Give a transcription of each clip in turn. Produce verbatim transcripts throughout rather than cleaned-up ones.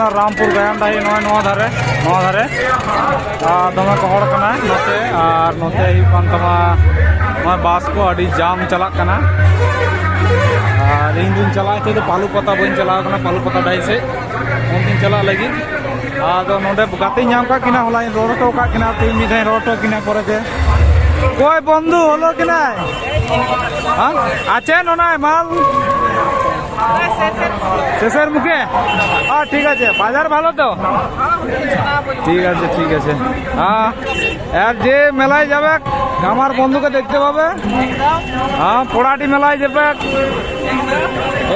ᱨᱟᱢᱯᱩᱨ ᱜᱟᱭᱟᱱ ᱰᱟᱹᱦᱤ ᱱᱚᱜᱼᱚᱭ ᱱᱚᱣᱟ ᱫᱷᱟᱨᱮ, ᱱᱚᱣᱟ ᱫᱷᱟᱨᱮ᱾ ᱟᱨ ᱫᱚᱢᱮ ᱠᱚ ᱦᱚᱲ ᱠᱟᱱᱟ ᱱᱚᱛᱮ, ᱟᱨ ᱱᱚᱛᱮ ᱦᱩᱭᱩᱜ ᱠᱟᱱ ᱛᱟᱢᱟ ᱱᱚᱜᱼᱚᱭ ᱵᱟᱥ ᱠᱚ ᱟᱹᱰᱤ ᱡᱟᱢ ᱪᱟᱞᱟᱜ ᱠᱟᱱᱟ᱾ ᱟᱨ ᱤᱧ ᱫᱩᱧ ᱪᱟᱞᱟᱜ ᱛᱮ ᱫᱚ ᱯᱟᱞᱩ ᱯᱟᱛᱟ ᱵᱟᱹᱧ ᱪᱟᱞᱟᱣ ᱠᱟᱱᱟ, ᱯᱟᱞᱩ ᱯᱟᱛᱟ ᱰᱟᱹᱦᱤ ᱥᱮᱫ ᱚᱱᱛᱮᱧ ᱪᱟᱞᱟᱜ ᱞᱟᱹᱜᱤᱫ᱾ ᱟᱫᱚ ᱱᱚᱰᱮ ᱜᱟᱛᱮᱧ ᱧᱟᱢ ᱠᱟᱜ ᱠᱤᱱᱟ, ᱦᱚᱞᱟᱧ ᱨᱚᱲ ᱦᱚᱴᱚ ᱠᱟᱜ ᱠᱤᱱᱟ, ᱛᱮᱦᱮᱧ ᱢᱤᱫ ᱫᱷᱟᱣ ᱨᱚᱲ ᱦᱚᱴᱚ ᱠᱤᱱᱟ ᱯᱚᱨᱮᱛᱮ᱾ ᱚᱠᱚᱭ ᱵᱚᱱᱫᱷᱩ ᱦᱚᱞᱚ ᱠᱤᱱᱟᱭ? ᱦᱮᱸ? ᱟᱪᱪᱷᱟ, ᱱᱚᱱᱟᱭ ᱢᱟᱞ᱾ ᱥᱮᱥᱮᱨ ᱢᱩᱠᱷᱮ? ᱦᱮᱸ, ᱴᱷᱤᱠ আছে। বাজার ভালো তো? ঠিক আছে, ঠিক আছে। হ্যাঁ, আর যে মেলায় যাবে, আমার বন্ধুকে দেখতে পাবে। হ্যাঁ, পোড়াটি মেলায় যাবে,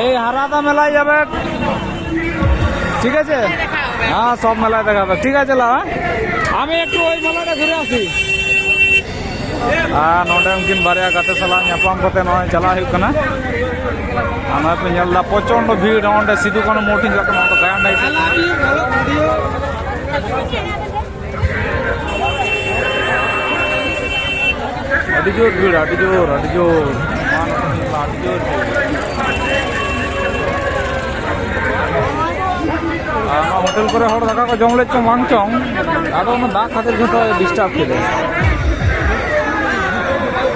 এই হারাদা মেলায় যাবে, ঠিক আছে? হ্যাঁ, সব মেলায় দেখা হবে। ঠিক আছে, লাও, হ্যাঁ? আমি একটু ওই মেলাটা ঘুরে আসি। ᱟᱨ ᱱᱚᱰᱮ ᱩᱱᱠᱤᱱ ᱵᱟᱨᱭᱟ ᱜᱟᱛᱮ ᱥᱟᱞᱟᱜ ᱧᱟᱯᱟᱢ ᱠᱟᱛᱮ ᱱᱚᱜᱼᱚᱭ ᱪᱟᱞᱟᱜ ᱦᱩᱭᱩᱜ ᱠᱟᱱᱟ᱾ ᱟᱨ ᱱᱚᱜᱼᱚᱭ ᱯᱮ ᱧᱮᱞ ᱮᱫᱟ ᱯᱨᱚᱪᱚᱱᱰᱚ ᱵᱷᱤᱲ, ᱚᱸᱰᱮ ᱥᱤᱫᱩ ᱠᱟᱹᱱᱦᱩ ᱢᱩᱨᱛᱤ ᱧᱮᱞᱚᱜ ᱠᱟᱱᱟ, ᱚᱸᱰᱮ ᱜᱟᱭᱟᱱ ᱰᱟᱹᱦᱤ᱾ ᱟᱹᱰᱤ ᱡᱳᱨ ᱵᱷᱤᱲ, ᱟᱹᱰᱤ ᱡᱳᱨ, ᱟᱹᱰᱤ ᱡᱳᱨ, ᱟᱹᱰᱤ ᱡᱳᱨ ᱵᱷᱤᱲ᱾ ᱟᱨ ᱱᱚᱣᱟ ᱦᱳᱴᱮᱞ ᱠᱚᱨᱮ ᱦᱚᱲ ᱫᱟᱠᱟ ᱠᱚ ᱡᱚᱢ ᱞᱮᱫ ᱪᱚᱝ ᱵᱟᱝ ᱪᱚᱝ, ᱟᱫᱚ ᱚᱱᱟ ᱫᱟᱜ ᱠᱷᱟᱹᱛᱤᱨ ᱡᱷᱚᱛᱚ ᱰᱤᱥᱴᱟᱵ ᱠᱮᱫᱟᱭ᱾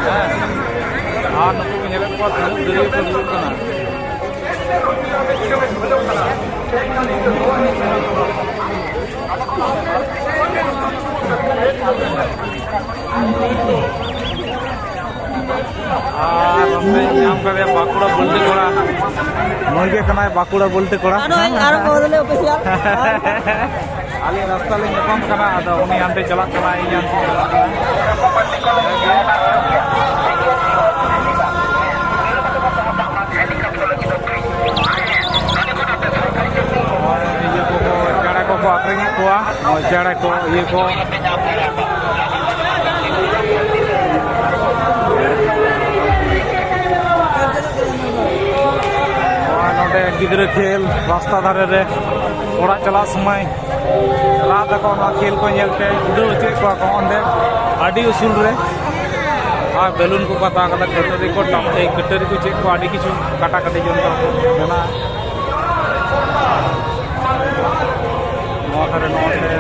ᱦᱮᱸ, ᱟᱨ ᱱᱩᱠᱩ ᱠᱚ ᱧᱮᱞᱮᱫ ᱠᱚᱣᱟ ᱛᱤᱱᱟᱹᱜ ᱫᱟᱹᱨᱭᱟᱹ ᱠᱚ ᱦᱩᱭᱩᱜ ᱠᱟᱱᱟ᱾ ᱟᱨ ᱱᱚᱛᱮ ᱧᱟᱢ ᱠᱟᱫᱮᱭᱟ ᱵᱟᱸᱠᱩᱲᱟ ᱵᱟᱹᱞᱴᱤ ᱠᱚᱲᱟ᱾ ᱱᱩᱭ ᱜᱮ ᱠᱟᱱᱟᱭ ᱵᱟᱸᱠᱩᱲᱟ ᱵᱟᱹᱞᱴᱤ ᱠᱚᱲᱟ᱾ ᱟᱨᱚ, ᱟᱨᱚ ᱠᱚ ᱵᱚᱫᱚᱞᱮ ᱚᱯᱷᱤᱥᱤᱭᱟᱞ᱾ ᱟᱞᱮ ᱨᱟᱥᱛᱟ ᱞᱮ ᱧᱟᱯᱟᱢ ᱠᱟᱱᱟ, ᱟᱫᱚ ᱩᱱᱤ ᱦᱟᱱᱛᱮ ᱪᱟᱞᱟᱜ ᱠᱟᱱᱟ, ᱤᱧ ᱦᱟᱱᱛᱮ ᱪᱟᱞᱟᱜ ᱠᱟᱱᱟ᱾ ᱤᱭᱟᱹ ᱠᱚᱠᱚ, ᱪᱮᱬᱮ ᱠᱚᱠᱚ ᱟᱠᱷᱨᱤᱧᱮᱫ ᱠᱚᱣᱟ, ᱱᱚᱜᱼᱚᱭ ᱪᱮᱬᱮ ᱠᱚ, ᱤᱭᱟᱹ ᱠᱚ᱾ ᱱᱚᱜᱼᱚᱭ ᱱᱚᱰᱮ ᱜᱤᱫᱽᱨᱟᱹ ᱠᱷᱮᱞ ᱨᱟᱥᱛᱟ ᱫᱷᱟᱨᱮ ᱨᱮ, ᱚᱲᱟᱜ ᱪᱟᱞᱟᱜ ᱥᱚᱢᱚᱭ ᱨᱟᱜ ᱫᱟᱠᱚ ᱱᱚᱣᱟ ᱠᱷᱮᱞ ᱠᱚ ᱧᱮᱞ ᱛᱮ, ᱩᱰᱟᱹᱣ ᱦᱚᱪᱚᱭᱮᱫ ᱠᱚᱣᱟ ᱠᱚ ᱚᱸᱰᱮ᱾ ᱟᱹᱰᱤ ᱩᱥᱩᱞ ᱨᱮ᱾ ᱟᱨ ᱵᱮᱞᱩᱱ ᱠᱚ ᱯᱟᱛᱟ ᱠᱟᱫᱟ, ᱠᱟᱹᱴᱟᱹᱨᱤ ᱠᱚ ᱴᱟᱢ-, ᱮᱭ, ᱠᱟᱹᱴᱟᱹᱨᱤ ᱠᱚ ᱪᱮᱫ ᱠᱚ ᱟᱹᱰᱤ ᱠᱤᱪᱷᱩ ᱠᱟᱴᱟ ᱠᱟᱴᱤ ᱡᱚᱱᱛᱨᱚ ᱠᱚ ᱢᱮᱱᱟᱜᱼᱟ᱾ ᱱᱚᱣᱟ ᱫᱷᱟᱨᱮ ᱱᱚᱣᱟ ᱫᱷᱟᱨᱮ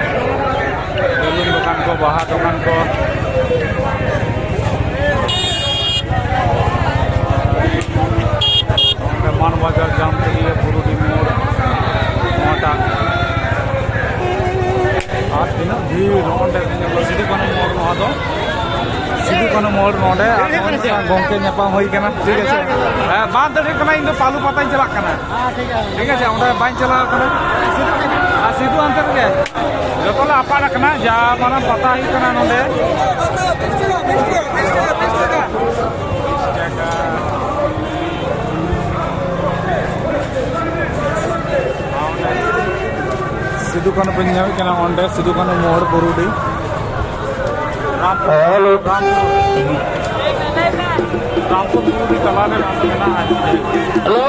ᱵᱮᱞᱩᱱ ᱫᱚᱠᱟᱱ ᱠᱚ, ᱵᱟᱦᱟ ᱫᱚᱠᱟᱱ ᱠᱚ, ᱢᱟᱱ ᱵᱟᱡᱟᱨ, ᱡᱟᱢᱛᱤᱨᱤᱭᱟᱹ, ᱵᱩᱨᱩᱰᱤ ᱢᱳᱲ, ᱱᱚᱣᱟᱴᱟᱜ᱾ ᱟᱨ ᱛᱤᱱᱟᱹᱜ ᱵᱷᱤᱲ ᱱᱚᱜᱼᱚ ᱱᱚᱰᱮ ᱥᱤᱫᱩ ᱠᱟᱹᱱᱦᱩ ᱢᱳᱲ, ᱱᱚᱣᱟ ᱫᱚ ᱥᱤᱫᱩ ᱠᱟᱹᱱᱦᱩ ᱢᱳᱲ ᱱᱚᱰᱮ᱾ ᱟᱨ ᱱᱚᱜᱼᱚᱭ ᱢᱤᱫᱴᱟᱝ ᱜᱚᱢᱠᱮ ᱧᱟᱯᱟᱢ ᱦᱩᱭ ᱠᱟᱱᱟ, ᱴᱷᱤᱠ ᱟᱪᱷᱮ᱾ ᱦᱮᱸ, ᱵᱟᱝ ᱫᱟᱲᱮᱭᱟᱜ ᱠᱟᱱᱟ, ᱤᱧ ᱫᱚ ᱯᱟᱞᱩ ᱯᱟᱛᱟᱧ ᱪᱟᱞᱟᱜ ᱠᱟᱱᱟ᱾ ᱴᱷᱤᱠ ᱟᱪᱷᱮ, ᱚᱸᱰᱮ ᱵᱟᱹᱧ ᱪᱟᱞᱟᱣ ᱠᱟᱱᱟ᱾ ᱟᱨ ᱥᱤᱫᱩ ᱦᱟᱱᱛᱮ ᱨᱮᱜᱮ᱾ ᱡᱚᱛᱚ ᱞᱮ ᱟᱯᱟᱲ ᱟᱠᱟᱱᱟ, ᱡᱟ ᱢᱟᱨᱟᱝ ᱯᱟᱛᱟ ᱦᱩᱭᱩᱜ ᱠᱟᱱᱟ ᱱᱚᱰᱮ᱾ ᱥᱤᱫᱩ ᱠᱟᱹᱱᱦᱩ ᱵᱚᱱ ᱧᱟᱢᱮᱫ ᱠᱟᱱᱟ ᱚᱸᱰᱮ, ᱥᱤᱫᱩ ᱠᱟᱹᱱᱦᱩ ᱢᱳᱲ, ᱵᱩᱨᱩᱰᱤ᱾ ᱨᱟᱢᱯᱩᱨ, ᱦᱮᱞᱳ᱾ ᱨᱟᱢᱯᱩᱨ, ᱨᱟᱢᱯᱩᱨ ᱵᱩᱨᱩᱰᱤ ᱛᱟᱞᱟᱨᱮ ᱱᱚᱰᱮ ᱢᱮᱱᱟᱜᱼᱟ᱾ ᱦᱮᱞᱳ,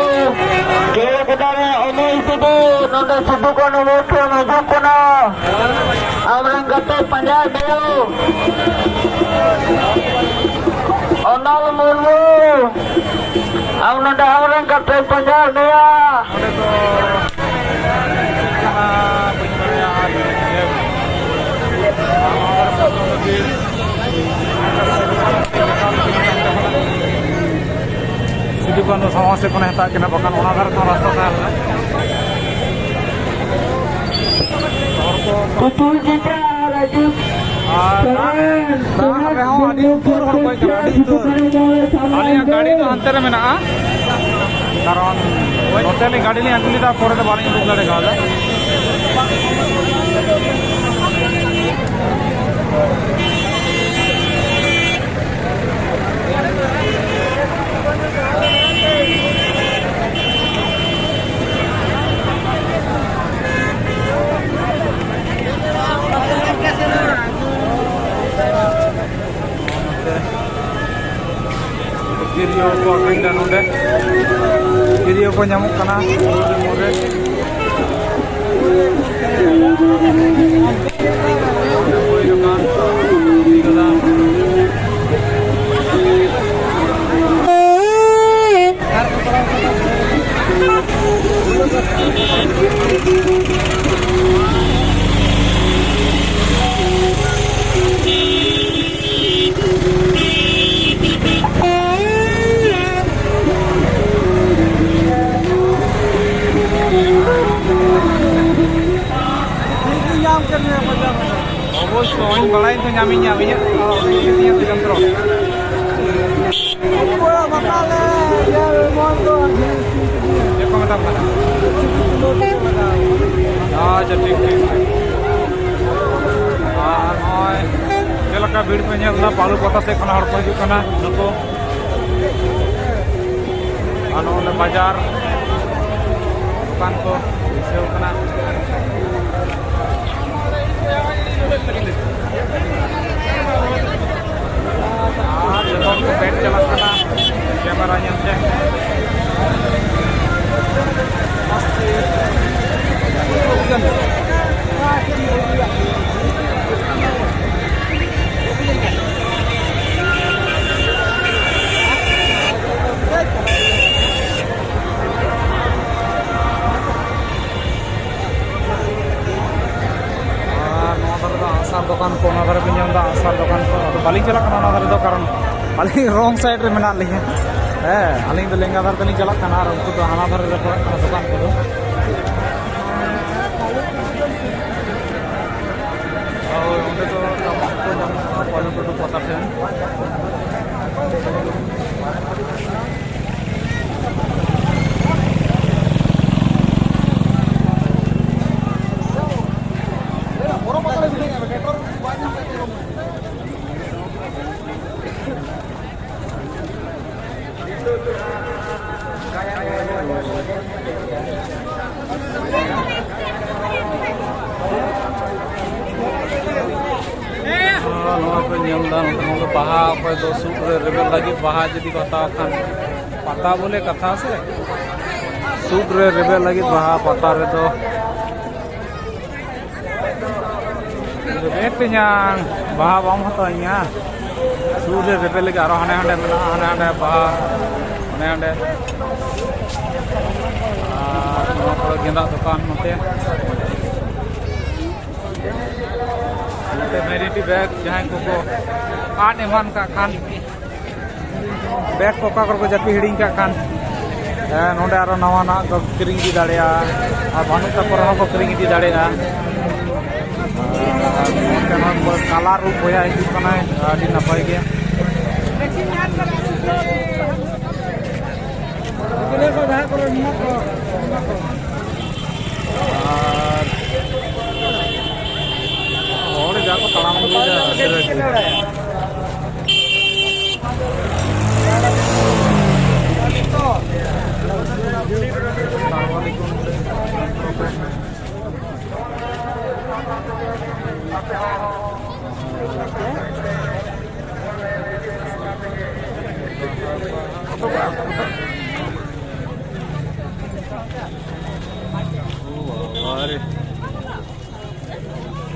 ᱠᱮ ᱠᱮᱫᱟᱨᱮ ᱩᱱᱤ ᱥᱤᱫᱩ, ᱱᱚᱰᱮ ᱥᱤᱫᱩ ᱠᱟᱹᱱᱦᱩ ᱢᱩᱴᱷᱟᱹᱱ ᱦᱤᱡᱩᱜ ᱠᱟᱱᱟ᱾ ᱟᱢᱨᱮᱱ ᱜᱟᱛᱮ ᱯᱟᱸᱡᱟ ᱤᱫᱤᱭᱮᱢ᱾ ᱚᱱᱚᱞ ᱢᱩᱨᱢᱩ, ᱟᱢ ᱱᱚᱰᱮ ᱟᱢᱨᱮᱱ ᱜᱟᱛᱮ ᱯᱟᱸᱡᱟ ᱤᱫᱤᱭᱟ᱾ ᱱᱚᱰᱮ ᱫᱚ ᱪᱮᱫ ᱠᱟᱱᱟ ᱵᱟᱹᱧ ᱵᱟᱲᱟᱭᱟ᱾ ᱟᱨ ᱥᱤᱫᱩ ᱠᱟᱹᱱᱦᱩ ᱥᱟᱢᱟᱝ ᱥᱮᱫ ᱠᱷᱚᱱᱮ ᱦᱟᱛᱟᱣ ᱠᱤᱱᱟ, ᱵᱟᱠᱷᱟᱱ ᱚᱱᱟ ᱫᱷᱟᱨᱮ ᱛᱮᱦᱚᱸ ᱨᱟᱥᱛᱟ ᱛᱟᱦᱮᱸ ᱞᱮᱱᱟ᱾ ᱦᱚᱲ ᱠᱚ ᱯᱩᱛᱩᱞ ᱪᱤᱛᱨᱟ ᱨᱟᱡᱩ ᱟᱨ ᱫᱟᱜ, ᱥᱚᱨᱮᱱ, ᱫᱟᱜ ᱥᱚᱨᱮᱱ ᱨᱮᱦᱚᱸ ᱟᱹᱰᱤ ᱵᱤᱱᱫᱩ ᱩᱛᱟᱹᱨ ᱦᱚᱲ ᱠᱚ ᱯᱨᱚᱥᱮᱱ ᱟᱹᱭᱠᱟᱹᱜᱼᱟ, ᱟᱹᱰᱤ ᱥᱤᱫᱩ ᱩᱛᱟᱹᱨ᱾ ᱠᱟᱹᱱᱦᱩ ᱢᱳᱲ ᱟᱹᱞᱤᱧᱟᱜ ᱥᱟᱢᱟᱝ ᱜᱟᱹᱰᱤ ᱫᱚ ᱨᱮ᱾ ᱦᱟᱱᱛᱮ ᱨᱮ ᱢᱮᱱᱟᱜᱼᱟ, ᱠᱟᱨᱚᱱ ᱱᱚᱛᱮ ᱞᱤᱧ ᱜᱟᱹᱰᱤ ᱞᱤᱧ ᱟᱹᱜᱩ ᱞᱮᱫᱟ, ᱯᱚᱨᱮ ᱛᱮ ᱵᱟᱹᱞᱤᱧ ᱩᱰᱩᱠ ᱫᱟᱲᱮ ᱠᱟᱣᱫᱟ᱾ ᱛᱤᱨᱭᱳ ᱠᱚ ᱟᱹᱠᱷᱨᱤᱧ ᱮᱫᱟ ᱱᱚᱰᱮ᱾ ᱛᱤᱨᱭᱳ ᱠᱚ ᱧᱟᱢᱚᱜ ᱠᱟᱱᱟ ᱱᱚᱰᱮ᱾ ᱤᱧᱟᱹᱜ, ᱤᱧᱟᱹᱜ ᱡᱚᱱᱛᱨᱚ᱾ ᱪᱮᱫ ᱠᱚ ᱢᱮᱛᱟᱢ ᱠᱟᱱᱟ? ᱟᱪᱪᱷᱟ, ᱴᱷᱤᱠ, ᱴᱷᱤᱠ, ᱴᱷᱤᱠ᱾ ᱟᱨ ᱱᱚᱜᱼᱚᱭ ᱪᱮᱫ ᱞᱮᱠᱟ ᱵᱷᱤᱲ ᱯᱮ ᱧᱮᱞ ᱮᱫᱟ, ᱵᱟᱞᱩ ᱯᱟᱛᱟ ᱥᱮᱫ ᱠᱷᱚᱱᱟᱜ ᱦᱚᱲ ᱠᱚ ᱦᱤᱡᱩᱜ ᱠᱟᱱᱟ ᱱᱩᱠᱩ᱾ ᱟᱨ ᱱᱚᱜᱼᱚ ᱱᱚᱰᱮ ᱵᱟᱡᱟᱨ ᱫᱚᱠᱟᱱ ᱠᱚ ᱵᱟᱹᱭᱥᱟᱹᱣ ᱠᱟᱱᱟ᱾ ᱟᱨ ᱡᱚᱛᱚ ᱦᱚᱲ ᱠᱚ ᱵᱮᱴ ᱪᱟᱞᱟᱜ ᱠᱟᱱᱟ ᱠᱮᱢᱮᱨᱟ ᱧᱮᱞ ᱛᱮ᱾ ᱟᱨ ᱱᱚᱣᱟ ᱫᱷᱟᱨᱮ ᱫᱚ ᱟᱜᱼᱥᱟᱨ ᱫᱚᱠᱟᱱ ᱠᱚ, ᱚᱱᱟ ᱫᱷᱟᱨᱮ ᱵᱤᱱ ᱧᱮᱞ ᱮᱫᱟ ᱟᱜᱼᱥᱟᱨ ᱫᱚᱠᱟᱱ ᱠᱚ᱾ ᱟᱫᱚ ᱵᱟᱹᱞᱤᱧ ᱪᱟᱞᱟᱜ ᱠᱟᱱᱟ ᱚᱱᱟ ᱫᱷᱟᱨᱮ ᱫᱚ, ᱠᱟᱨᱚᱱ ᱟᱹᱞᱤᱧ ᱨᱚᱝ ᱥᱟᱭᱤᱰ ᱨᱮ ᱢᱮᱱᱟᱜ ᱞᱤᱧᱟ᱾ ᱦᱮᱸ, ᱟᱹᱞᱤᱧ ᱫᱚ ᱞᱮᱸᱜᱟ ᱫᱷᱟᱨᱮ ᱛᱮᱞᱤᱧ ᱪᱟᱞᱟᱜ ᱠᱟᱱᱟ ᱟᱨ ᱩᱱᱠᱩ ᱫᱚ ᱦᱟᱱᱟ ᱫᱷᱟᱨᱮ ᱨᱮ ᱯᱟᱲᱟᱜ ᱠᱟᱱᱟ ᱫᱚᱠᱟᱱ ᱠᱚᱫᱚ᱾ ᱦᱳᱭ, ᱚᱸᱰᱮ ᱫᱚ ᱴᱟᱢᱟᱠ ᱠᱚ ᱧᱟᱢᱚᱜ ᱠᱟᱱᱟ ᱯᱟᱞᱩ ᱴᱩᱰᱩ ᱯᱟᱛᱟ ᱴᱷᱮᱱ᱾ ᱱᱚᱣᱟ ᱯᱮ ᱧᱮᱞ ᱮᱫᱟ, ᱱᱚᱛᱮ ᱱᱚᱣᱟ ᱫᱚ ᱵᱟᱦᱟ, ᱚᱠᱚᱭ ᱫᱚ ᱥᱩᱫ ᱨᱮ ᱨᱮᱵᱮᱫ ᱞᱟᱹᱜᱤᱫ ᱵᱟᱦᱟ ᱡᱩᱫᱤ ᱠᱚ ᱦᱟᱛᱟᱣ ᱠᱷᱟᱱ, ᱯᱟᱛᱟ ᱵᱚᱞᱮ ᱠᱟᱛᱷᱟ ᱥᱮ, ᱥᱩᱫ ᱨᱮ ᱨᱮᱵᱮᱫ ᱞᱟᱹᱜᱤᱫ ᱵᱟᱦᱟ ᱯᱟᱛᱟ ᱨᱮᱫᱚ᱾ ᱨᱮᱵᱮᱫ ᱛᱤᱧᱟᱹ, ᱵᱟᱦᱟ ᱵᱟᱢ ᱦᱟᱛᱟᱣᱤᱧᱟ? ᱥᱩᱨ ᱨᱮ ᱨᱮᱵᱮᱫ ᱞᱟᱹᱜᱤᱫ ᱟᱨᱚ ᱦᱟᱸᱰᱮ ᱦᱟᱸᱰᱮ ᱢᱮᱱᱟᱜᱼᱟ, ᱦᱟᱸᱰᱮ ᱦᱟᱸᱰᱮ ᱵᱟᱦᱟ, ᱦᱟᱸᱰᱮ ᱦᱟᱸᱰᱮ᱾ ᱟᱨ ᱱᱚᱣᱟ ᱠᱚᱨᱮ ᱜᱮᱸᱫᱟᱜ ᱫᱚᱠᱟᱱ ᱱᱚᱛᱮ᱾ ᱱᱚᱛᱮ ᱵᱷᱮᱱᱤᱴᱤ ᱵᱮᱜᱽ ᱡᱟᱦᱟᱸᱭ ᱠᱚᱠᱚ ᱟᱫ ᱮᱢᱟᱱ ᱠᱟᱜ ᱠᱷᱟᱱ, ᱵᱮᱜᱽ ᱠᱚ ᱚᱠᱟ ᱠᱚᱨᱮ ᱠᱚ ᱡᱟᱹᱯᱤᱫ ᱦᱤᱲᱤᱧ ᱠᱟᱜ ᱠᱷᱟᱱ, ᱦᱮᱸ, ᱱᱚᱰᱮ ᱟᱨᱚ ᱱᱟᱣᱟᱱᱟᱜ ᱠᱚ ᱠᱤᱨᱤᱧ ᱤᱫᱤ ᱫᱟᱲᱮᱭᱟᱜᱼᱟ, ᱟᱨ ᱵᱟᱹᱱᱩᱜ ᱛᱟᱠᱚ ᱨᱮᱦᱚᱸ ᱠᱚ ᱠᱤᱨᱤᱧ ᱤᱫᱤ ᱫᱟᱲᱮᱭᱟᱜᱼᱟ᱾ ᱱᱚᱛᱮ ᱱᱚᱜᱼᱚᱭ ᱠᱟᱞᱟᱨ ᱨᱩᱯ ᱵᱚᱭᱦᱟ ᱦᱤᱡᱩᱜ ᱠᱟᱱᱟᱭ, ᱟᱹᱰᱤ ᱱᱟᱯᱟᱭ ᱜᱮ᱾ ᱟᱨ ᱦᱚᱲ ᱡᱟ ᱠᱚ ᱛᱟᱲᱟᱢ ᱟᱹᱜᱩᱭᱮᱫᱟ, ᱟᱹᱰᱤ ᱨᱟᱹᱜᱤ᱾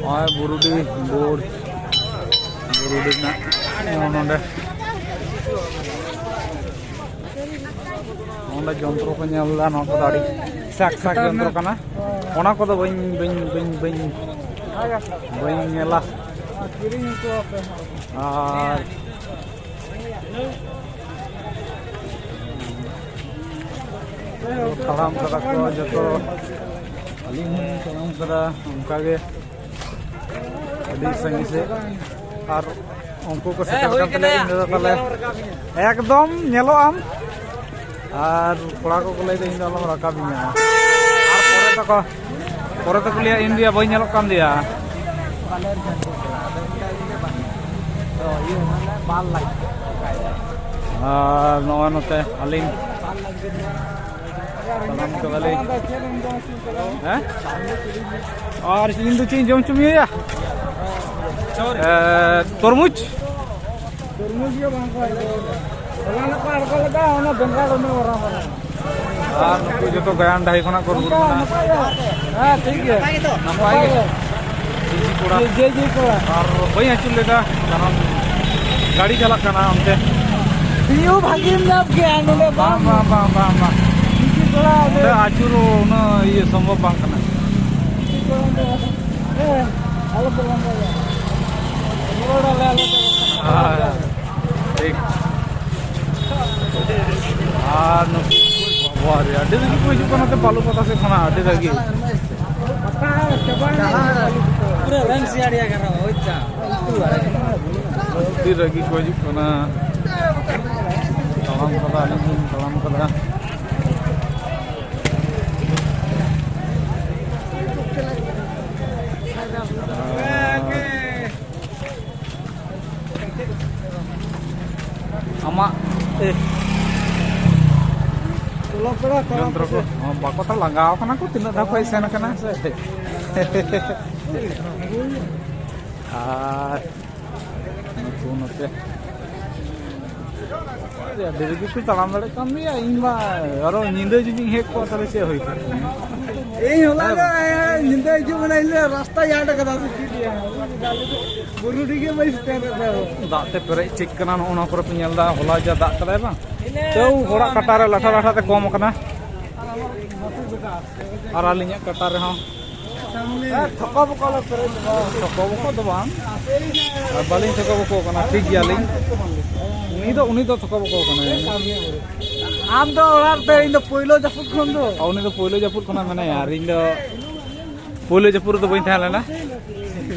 ᱱᱚᱜᱼᱚᱭ ᱵᱩᱨᱩᱰᱤ ᱵᱳᱨᱰ, ᱵᱩᱨᱩᱰᱤ ᱨᱮᱱᱟᱜ ᱱᱚᱜᱼᱚ ᱱᱚᱰᱮ, ᱱᱚᱰᱮ ᱡᱚᱱᱛᱨᱚ ᱠᱚ ᱧᱮᱞ ᱮᱫᱟ, ᱱᱚᱣᱟ ᱠᱚᱫᱚ ᱟᱹᱰᱤ ᱥᱟᱠ ᱥᱟᱠ ᱡᱚᱱᱛᱨᱚ ᱠᱟᱱᱟ᱾ ᱚᱱᱟ ᱠᱚᱫᱚ ᱵᱟᱹᱧ ᱵᱟᱹᱧ ᱵᱟᱹᱧ ᱵᱟᱹᱧ ᱵᱟᱹᱧ ᱧᱮᱞᱟ᱾ ᱟᱨ ᱛᱟᱲᱟᱢ ᱠᱟᱫᱟ ᱠᱚ ᱡᱚᱛᱚ, ᱟᱹᱞᱤᱧ ᱦᱚᱸ ᱛᱟᱲᱟᱢ ᱠᱟᱫᱟ ᱚᱱᱠᱟ ᱜᱮ ᱟᱹᱰᱤ ᱥᱟᱺᱜᱤᱧ ᱥᱮᱫ᱾ ᱟᱨ ᱩᱱᱠᱩ ᱠᱚ ᱥᱮᱴᱮᱨ ᱠᱟᱱ ᱛᱟᱞᱮᱭᱟ, ᱤᱧ ᱫᱟᱫᱟ ᱛᱟᱞᱮ ᱮᱠᱫᱚᱢ ᱧᱮᱞᱚᱜ ᱟᱢ᱾ ᱟᱨ ᱠᱚᱲᱟ ᱠᱚᱠᱚ ᱞᱟᱹᱭᱫᱟ, "ᱤᱧ ᱫᱚ ᱟᱞᱚᱢ ᱨᱟᱠᱟᱵᱤᱧᱟ᱾" ᱟᱨ ᱯᱚᱨᱮ ᱛᱮᱠᱚ, ᱯᱚᱨᱮ ᱛᱮᱠᱚ ᱞᱟᱹᱭᱟ, "ᱤᱧ ᱫᱚᱭᱟ ᱵᱟᱹᱧ ᱧᱮᱞᱚᱜ ᱠᱟᱱ ᱫᱚᱭᱟ᱾" ᱟᱨ ᱱᱚᱜᱼᱚᱭ ᱱᱚᱛᱮ ᱟᱹᱞᱤᱧ ᱛᱟᱲᱟᱢ ᱠᱟᱫᱟᱞᱤᱧ᱾ ᱦᱮᱸ? ᱟᱨ ᱤᱧ ᱫᱚ ᱪᱮᱫ ᱤᱧ ᱡᱚᱢ ᱦᱚᱪᱚ ᱢᱮᱭᱟ? ᱮ, ᱛᱚᱨᱢᱩᱡᱽ᱾ ᱛᱚᱨᱢᱩᱡᱽ ᱜᱮ ᱵᱟᱝ ᱠᱚ ᱟᱬᱜᱚ ᱞᱮᱫᱟ᱾ ᱦᱚᱞᱟᱱᱚᱜ ᱠᱚ ᱟᱬᱜᱚ ᱞᱮᱫᱟ, ᱚᱱᱟ ᱵᱮᱸᱜᱟᱲ ᱩᱱᱟᱹᱜ ᱢᱟᱨᱟᱝ ᱢᱟᱨᱟᱝ᱾ ᱟᱨ ᱱᱩᱠᱩ ᱡᱚᱛᱚ ᱜᱟᱭᱟᱱ ᱰᱟᱹᱦᱤ ᱠᱷᱚᱱᱟᱜ ᱠᱚ ᱨᱩᱣᱟᱹᱲ ᱠᱟᱱᱟ᱾ ᱦᱮᱸ, ᱴᱷᱤᱠ ᱜᱮᱭᱟ᱾ ᱱᱟᱯᱟᱭ ᱜᱮ? ᱡᱤᱡᱤ ᱠᱚᱲᱟ᱾ ᱡᱮ, ᱡᱮ, ᱡᱮ ᱠᱚᱲᱟ᱾ ᱟᱨ ᱵᱟᱹᱧ ᱟᱹᱪᱩᱨ ᱞᱮᱫᱟ, ᱠᱟᱨᱚᱱ ᱜᱟᱹᱰᱤ ᱪᱟᱞᱟᱜ ᱠᱟᱱᱟ ᱚᱱᱛᱮ᱾ ᱵᱷᱤᱭᱩ ᱵᱷᱟᱜᱤᱢ ᱧᱟᱢ ᱠᱮᱭᱟ ᱱᱚᱰᱮ ᱵᱟᱝ, ᱵᱟᱝ᱾ ᱵᱟᱝ, ᱵᱟᱝ, ᱵᱟᱝ, ᱵᱟᱝ᱾ ᱡᱤᱡᱤ ᱠᱚᱲᱟ, ᱚᱸᱰᱮ ᱚᱸᱰᱮ ᱟᱹᱪᱩᱨ ᱩᱱᱟᱹᱜ ᱤᱭᱟᱹ ᱥᱚᱢᱵᱷᱚᱵ ᱵᱟᱝ ᱠᱟᱱᱟ᱾ ᱡᱤᱡᱤ ᱠᱚᱲᱟ ᱚᱸᱰᱮ, ᱦᱮᱸ, ᱟᱞᱚ ᱯᱮ ᱞᱟᱸᱫᱟᱭᱟ᱾ ᱨᱩᱣᱟᱹᱲ ᱟᱞᱮ, ᱟᱞᱮ ᱫᱚ᱾ ᱦᱮᱸ, ᱴᱷᱤᱠ᱾ ᱟᱨ ᱱᱩᱠᱩ, ᱵᱟᱵᱟ ᱨᱮ, ᱟᱹᱰᱤ ᱨᱟᱹᱜᱤ ᱠᱚ ᱦᱤᱡᱩᱜ ᱠᱟᱱᱟ ᱱᱚᱛᱮ ᱯᱟᱞᱩ ᱯᱟᱛᱟ ᱥᱮᱫ ᱠᱷᱚᱱᱟᱜ, ᱟᱹᱰᱤ ᱨᱟᱹᱜᱤ᱾ ᱟᱹᱰᱤ ᱨᱟᱹᱜᱤ ᱠᱚ ᱦᱤᱡᱩᱜ ᱠᱟᱱᱟ᱾ ᱛᱟᱲᱟᱢ ᱠᱟᱫᱟ, ᱟᱹᱞᱤᱧ ᱞᱤᱧ ᱛᱟᱲᱟᱢ ᱠᱟᱫᱟ᱾ ᱟᱢᱟᱜ, ᱮ, ᱴᱚᱞᱟ ᱯᱮᱲᱟ ᱛᱟᱲᱟᱢ ᱡᱚᱱᱛᱨᱚ ᱠᱚ, ᱯᱮᱥᱮ᱾ ᱦᱚᱸ, ᱵᱟᱠᱚ ᱛᱟᱲᱟᱢ, ᱞᱟᱸᱜᱟᱣ ᱠᱟᱱᱟ ᱠᱚ, ᱛᱤᱱᱟᱹᱜ ᱫᱷᱟᱣ ᱠᱚ ᱦᱮᱡ ᱥᱮᱱ ᱠᱟᱱᱟ ᱥᱮ᱾ ᱟᱨ ᱱᱩᱠᱩ ᱱᱚᱛᱮ ᱟᱹᱰᱤ ᱨᱮᱜᱮ ᱠᱚ ᱛᱟᱲᱟᱢ ᱫᱟᱲᱮᱭᱟᱜ ᱠᱟᱱ ᱜᱮᱭᱟ᱾ ᱤᱧ ᱢᱟ ᱟᱨᱚ ᱧᱤᱫᱟᱹ ᱡᱩᱫᱤᱧ ᱦᱮᱡ ᱠᱚᱜᱼᱟ, ᱛᱟᱦᱞᱮ ᱪᱮᱫ ᱦᱩᱭ ᱠᱚᱜᱼᱟ? ᱤᱧ ᱦᱚᱞᱟ ᱜᱮ ᱧᱤᱫᱟᱹ ᱦᱤᱡᱩᱜ ᱢᱟᱱᱮ ᱤᱧ ᱞᱮ ᱨᱟᱥᱛᱟ ᱭᱟᱰ ᱠᱟᱫᱟ ᱥᱮ ᱪᱮᱫ ᱭᱟ? ᱵᱩᱨᱩᱰᱤ ᱜᱮ ᱵᱟᱹᱧ ᱥᱮᱴᱮᱨ ᱫᱟᱲᱮᱭᱟᱫᱟ᱾ ᱫᱟᱜ ᱛᱮ ᱯᱮᱨᱮᱡ ᱴᱷᱤᱠ ᱠᱟᱱᱟ ᱱᱚᱜᱼᱚ ᱱᱚᱣᱟ ᱠᱚᱨᱮ ᱯᱮ ᱧᱮᱞ ᱮᱫᱟ, ᱦᱚᱞᱟ ᱡᱟ ᱫᱟᱜ ᱠᱟᱫᱟᱭ ᱵᱟᱝ? ᱛᱟᱹᱣ ᱦᱚᱲᱟᱜ ᱠᱟᱴᱟ ᱨᱮ ᱞᱟᱴᱷᱟ ᱞᱟᱴᱷᱟ ᱛᱮ ᱠᱚᱢ ᱠᱟᱱᱟ᱾ ᱟᱨ ᱟᱹᱞᱤᱧᱟᱜ ᱠᱟᱴᱟ ᱨᱮᱦᱚᱸ᱾ ᱦᱮᱸ, ᱛᱷᱚᱠᱟ ᱵᱚᱠᱟ ᱞᱮ ᱯᱮᱨᱮᱡ ᱞᱮᱫᱟ᱾ ᱛᱷᱚᱠᱟ ᱵᱚᱠᱟ ᱫᱚ ᱵᱟᱝ᱾ ᱟᱨ ᱵᱟᱹᱞᱤᱧ ᱛᱷᱚᱠᱟ ᱵᱚᱠᱟ ᱠᱟᱱᱟ, ᱴᱷᱤᱠ ᱜᱮᱭᱟᱞᱤᱧ᱾ ᱩᱱᱤ ᱫᱚ, ᱩᱱᱤ ᱫᱚ ᱛᱷᱚᱠᱟ ᱵᱚᱠᱟ ᱠᱟᱱᱟᱭ᱾ ᱟᱢ ᱫᱚ ᱚᱲᱟᱜ ᱨᱮ, ᱤᱧ ᱫᱚ ᱯᱳᱭᱞᱳ ᱡᱟᱹᱯᱩᱫ ᱠᱷᱚᱱ ᱫᱚ᱾ ᱟᱨ ᱩᱱᱤ ᱫᱚ ᱯᱳᱭᱞᱳ ᱡᱟᱹᱯᱩᱫ ᱠᱷᱚᱱᱟᱜ ᱢᱮᱱᱟᱭᱟ, ᱟᱨ ᱤᱧ ᱫᱚ ᱯᱳᱭᱞᱳ ᱡᱟᱹᱯᱩᱫ ᱨᱮᱫᱚ ᱵᱟᱹᱧ ᱛᱟᱦᱮᱸ ᱞᱮᱱᱟ,